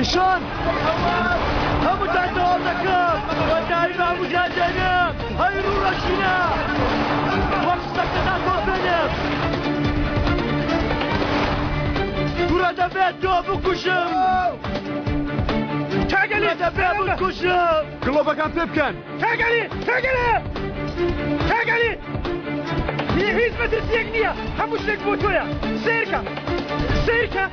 ئیشان هەمووتان تەواو دەکەم کۆتایی بە هەمووتان دێنم هەی ڕووڕەشینە وەک سەگتان تۆپێنم کورە دەبێت تۆ بکوژم کاگەلی دەبێت بکوژم
گڵۆپەکان پێ بکەن
کاگەلی کاگەلی کاگەلی هیچ مەترسیەک نییە هەموو شتێک بۆ تۆیە سەیرکە سەیرکە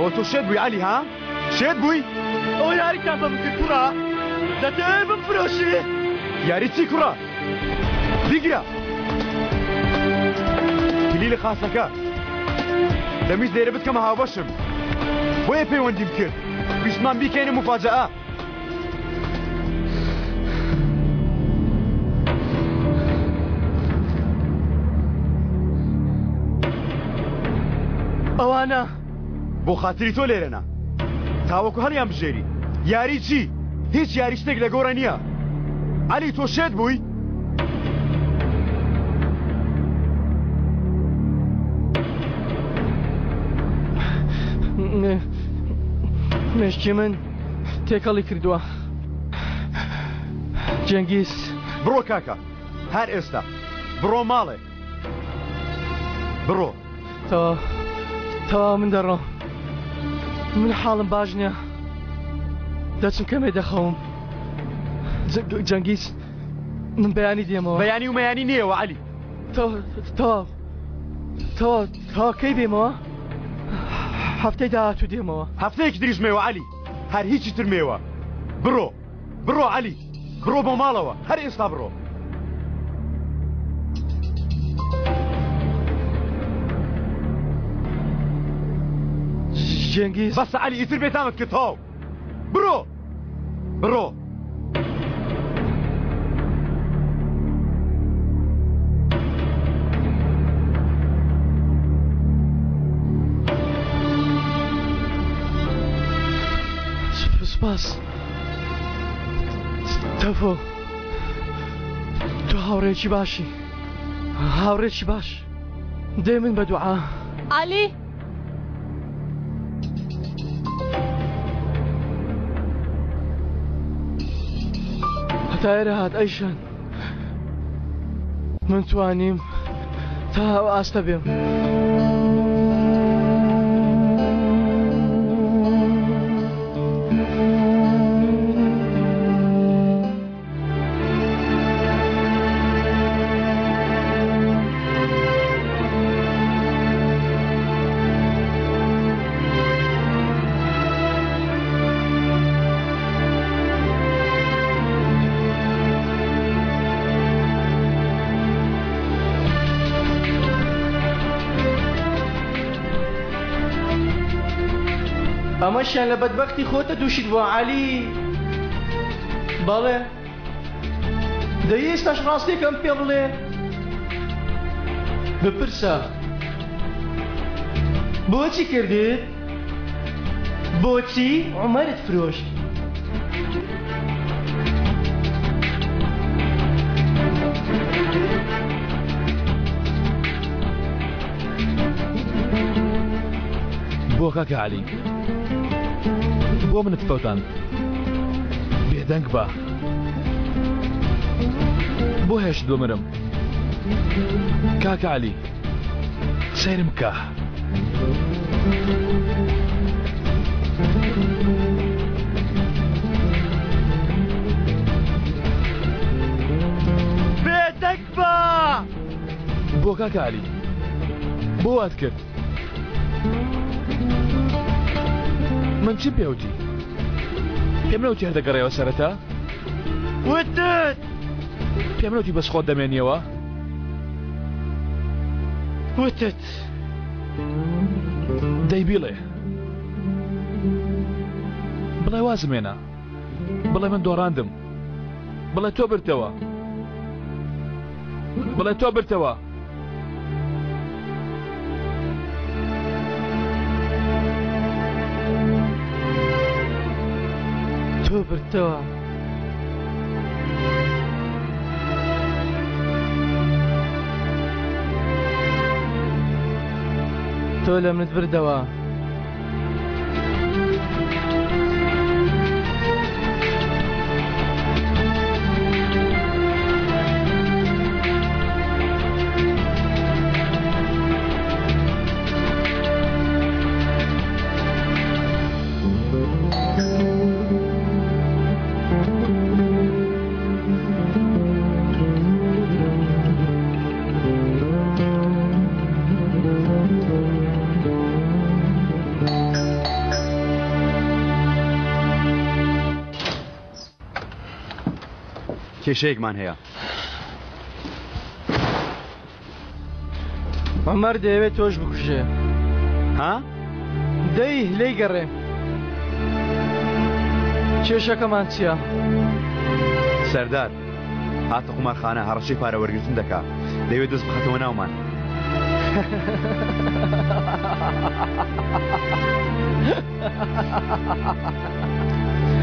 ئەوە تۆ شێت بووی عەلی ها؟ شێت بووی؟
ئەوە یاریتان بە من کرد کوڕە؟ دەتەوێت بمفرۆشی؟
یاری چی کوڕە؟ بیگرە! کلیلی خاسەکە دەمویست لێرە بتکەمە هاوبەشم بۆیە پەیوەندیم کرد ویستمان بیکەینە موفاجەئە.
ئەوانە
بۆ خاتری تۆ لێرەنا تاوەکو هەڵیان بژێری یاری چی هیچ یاری شتێک لە گۆڕە نییە عەلی تۆ شێت بووی؟
مێشکی من تێکەڵی کردووە جەنگیز.
بڕۆ کاکە هەر ئێستا بڕۆ ماڵێ بڕۆ.
تەواو تەواو من دەڕۆم من حاڵم باش نییە دەچم کەمێ دەخەوم جەنگیز من بەیانی دێمەوە.
بەیانی و مەیانی نییەوە عەلی.
تەواو تەواو تەواو تەواو کەی بێمەوە؟ هەفتەی داهاتوو دێمەوە.
هەفتەیەکی تریش مێوە عەلی. هەر هیچی تر مێوە بڕۆ بڕۆ عەلی بڕۆ بۆ ماڵەوە هەر ئێستا بڕۆ.
جەنگیز
بەسە عەلی ئیتر بێتامت کرد تەواو بڕۆ بڕۆ.
سپاس تەفۆ تۆ هاوڕێکی باشی هاوڕێکی باش دێ من بە دوعا
عەلی
هەتا ئێرە هات ئەیشان من توانیم تا ئەو ئاستە بێم. ئەمەشیان لە بەدبەختی خۆتە تووشت بووە عەلی بەڵێ دەی ئێستاش ڕاستیەکەم پێ بڵێ بپرسە بۆچی کردت بۆچی عومەرت فرۆشت؟
بۆ کاکە عەلی بۆ منت فەوتاند بێدەنگ بە بۆ هێشت بمرم کاکە عەلی سەیرم بکە.
بێدەنگ بە!
بۆ کاکە عەلی بۆ وات کرد؟ من چیم پێوتی؟ پێم نەوتی هەر دەگەڕێەوە سەرەتا؟
وتت!
پێم نەوتی بەس خۆت دەمێنیەوە؟
وتت.
دەی بیڵێ. بڵێ وازم هێنا. بڵێ من دۆڕاندم. بڵێ تۆ بردتەوە. بڵێ تۆ بردتەوە.
تۆ بردتەوە. تۆ لە منت بردەوە.
کێشەیەکمان هەیە.
عومەر دەیەوێت تۆش بکوژێ.
ها؟
دەی لێی گەڕێ. کێشەکەمان چییە؟
سەردار هاتە قومارخانە هەڕەشەی پارە وەرگرتن دەکا دەیەوێت دەست بخاتەوە ناومان.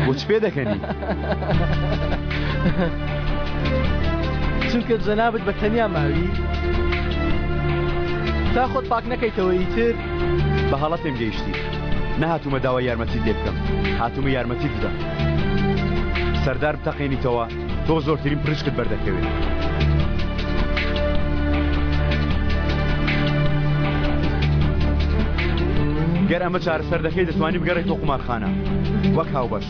بۆ چ پێ دەکەنی؟
چونکە جەنابت بە تەنیا ماوی تا خۆت پاک نەکەیتەوە ئیتر
بە هەڵە پێم گەیشتی نەهاتوومە داوای یارمەتیت لێ بکەم هاتوومە یارمەتیت بدەم سەردار بتەقێنیتەوە تۆ زۆرترین پرشکت بەردەکەوێت. گەر ئەمە چارەسەر دەکەی دەتوانی بگەڕێیتەوە قومارخانە وەک هاوبەش.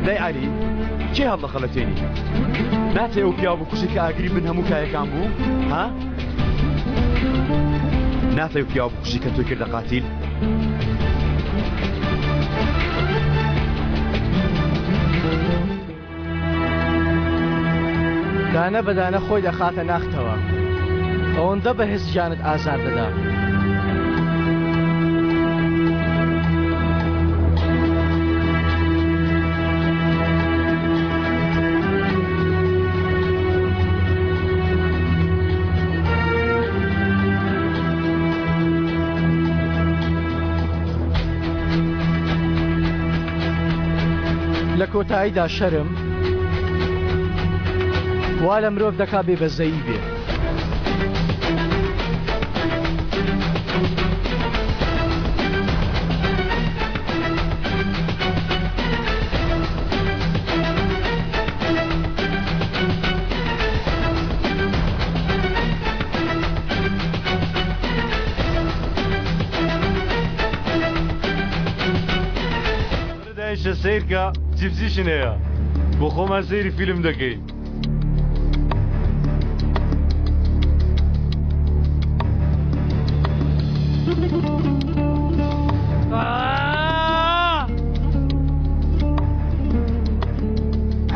دای عەلی کێ هەڵدەخەڵەتێنی؟ ناتەوێ ئەو پیاوە بکوژی کە ئاگری بن هەموو کایەکان بوو؟ ها؟ ناتەوێ پیاوە بکوژی کە تۆی کردە قاتیل؟
دانە بە دانە خۆی دەخاتە ناختەوە ئەوەندە بە هێز گیانت ئازار دەدا. لە کۆتاییدا شەرم وا لە مرۆڤ دەکا بێ بەزەیی بێ.
دایشە سەیرکە چیپسیشن هەیە بۆ خۆمان سەیری فیلم دەکەین.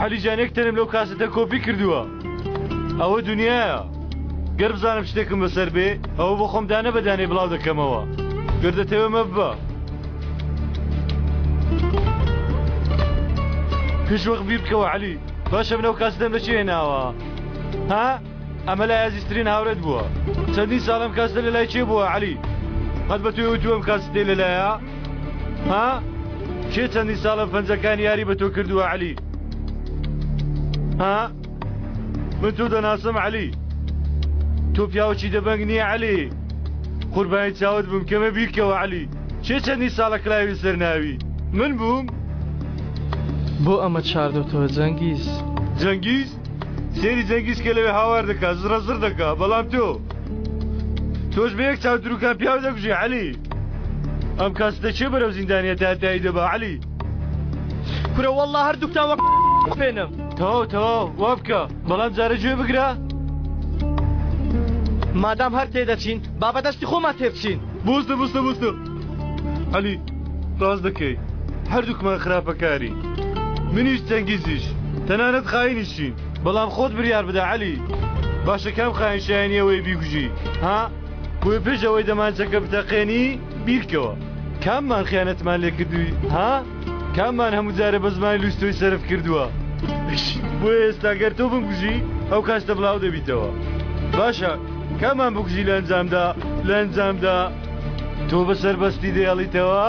حەلی جان یەک تەنم لەو کاسەتە کۆپی کردووە ئەوە دنیایە گەر بزانم شتێکم بەسەر بێ ئەوە بۆ خۆم دانە بە دانەی بڵاو دەکەمەوە گەر دەتەوێ مەببە پێش وەخت بیر بکەوە عەلی باشە من ئەو کاسەتەم لە چێ هێناوە ها ئەمە لای ئازیزترین هاوڕێت بووە چەندین ساڵ ئەم کاسەتە لە لای کێ بووە عەلی قەت بە تۆی وتووە ئەم کاسەتەی لەلایە ها کێ چەندین ساڵە پەنجەکانی یاری بە تۆ کردووە عەلی ها من تۆ دەناسم عەلی تۆ پیاوەکی دەبەنگ نییە عەلی قوربانی چاوت بم کەمە بیرکەوە عەلی کێ چەندین ساڵە کلاوی سەر ناوی من بووم
بۆ ئەمە شاردۆتەوە جەنگیز
جەنگیز سێری جەنگیز کە لەوێ هاوار دەکا زڕە زڕ دەکا بەڵام تۆ تۆش بە یەک چاو دروکان پیاو دەکوژی عەلی ئەم کاستە کێ بەرەو زیندانیە تا تایی دەبا عەلی
کورە والله هەردووکتان وەک بێنم
تەواو تەواو وا بکە بەڵام جارە گوێ بگرە
مادام هەر تێدەچین با بەدەستی خۆمان تێبچین
بوستە بوستە بوستە عەلی ڕاست دەکەی هەردووکمان خراپەکارین منیش چەنگیزیش تەنانەت خاینیشین بەڵام خۆت بریار بدە عەلی باشە کام خاین شایەنی ئەوەیە بیکوژی ها بۆیە پێش ئەوەی دەمانچەکە بتەقێنی بیرکەوە کاممان خیانەتمان لێ کردووی ها کاممان هەموو جارێ بە زمانی لووس تۆی سەرف کردووە بۆیە ئێستا گەر تۆ بمکوژی ئەو کاستە بڵاو دەبیتەوە باشە کامان بکوژی لە ئەنجامدا لە ئەنجامدا تۆ بە سەربەستی دەیەڵیتەوە؟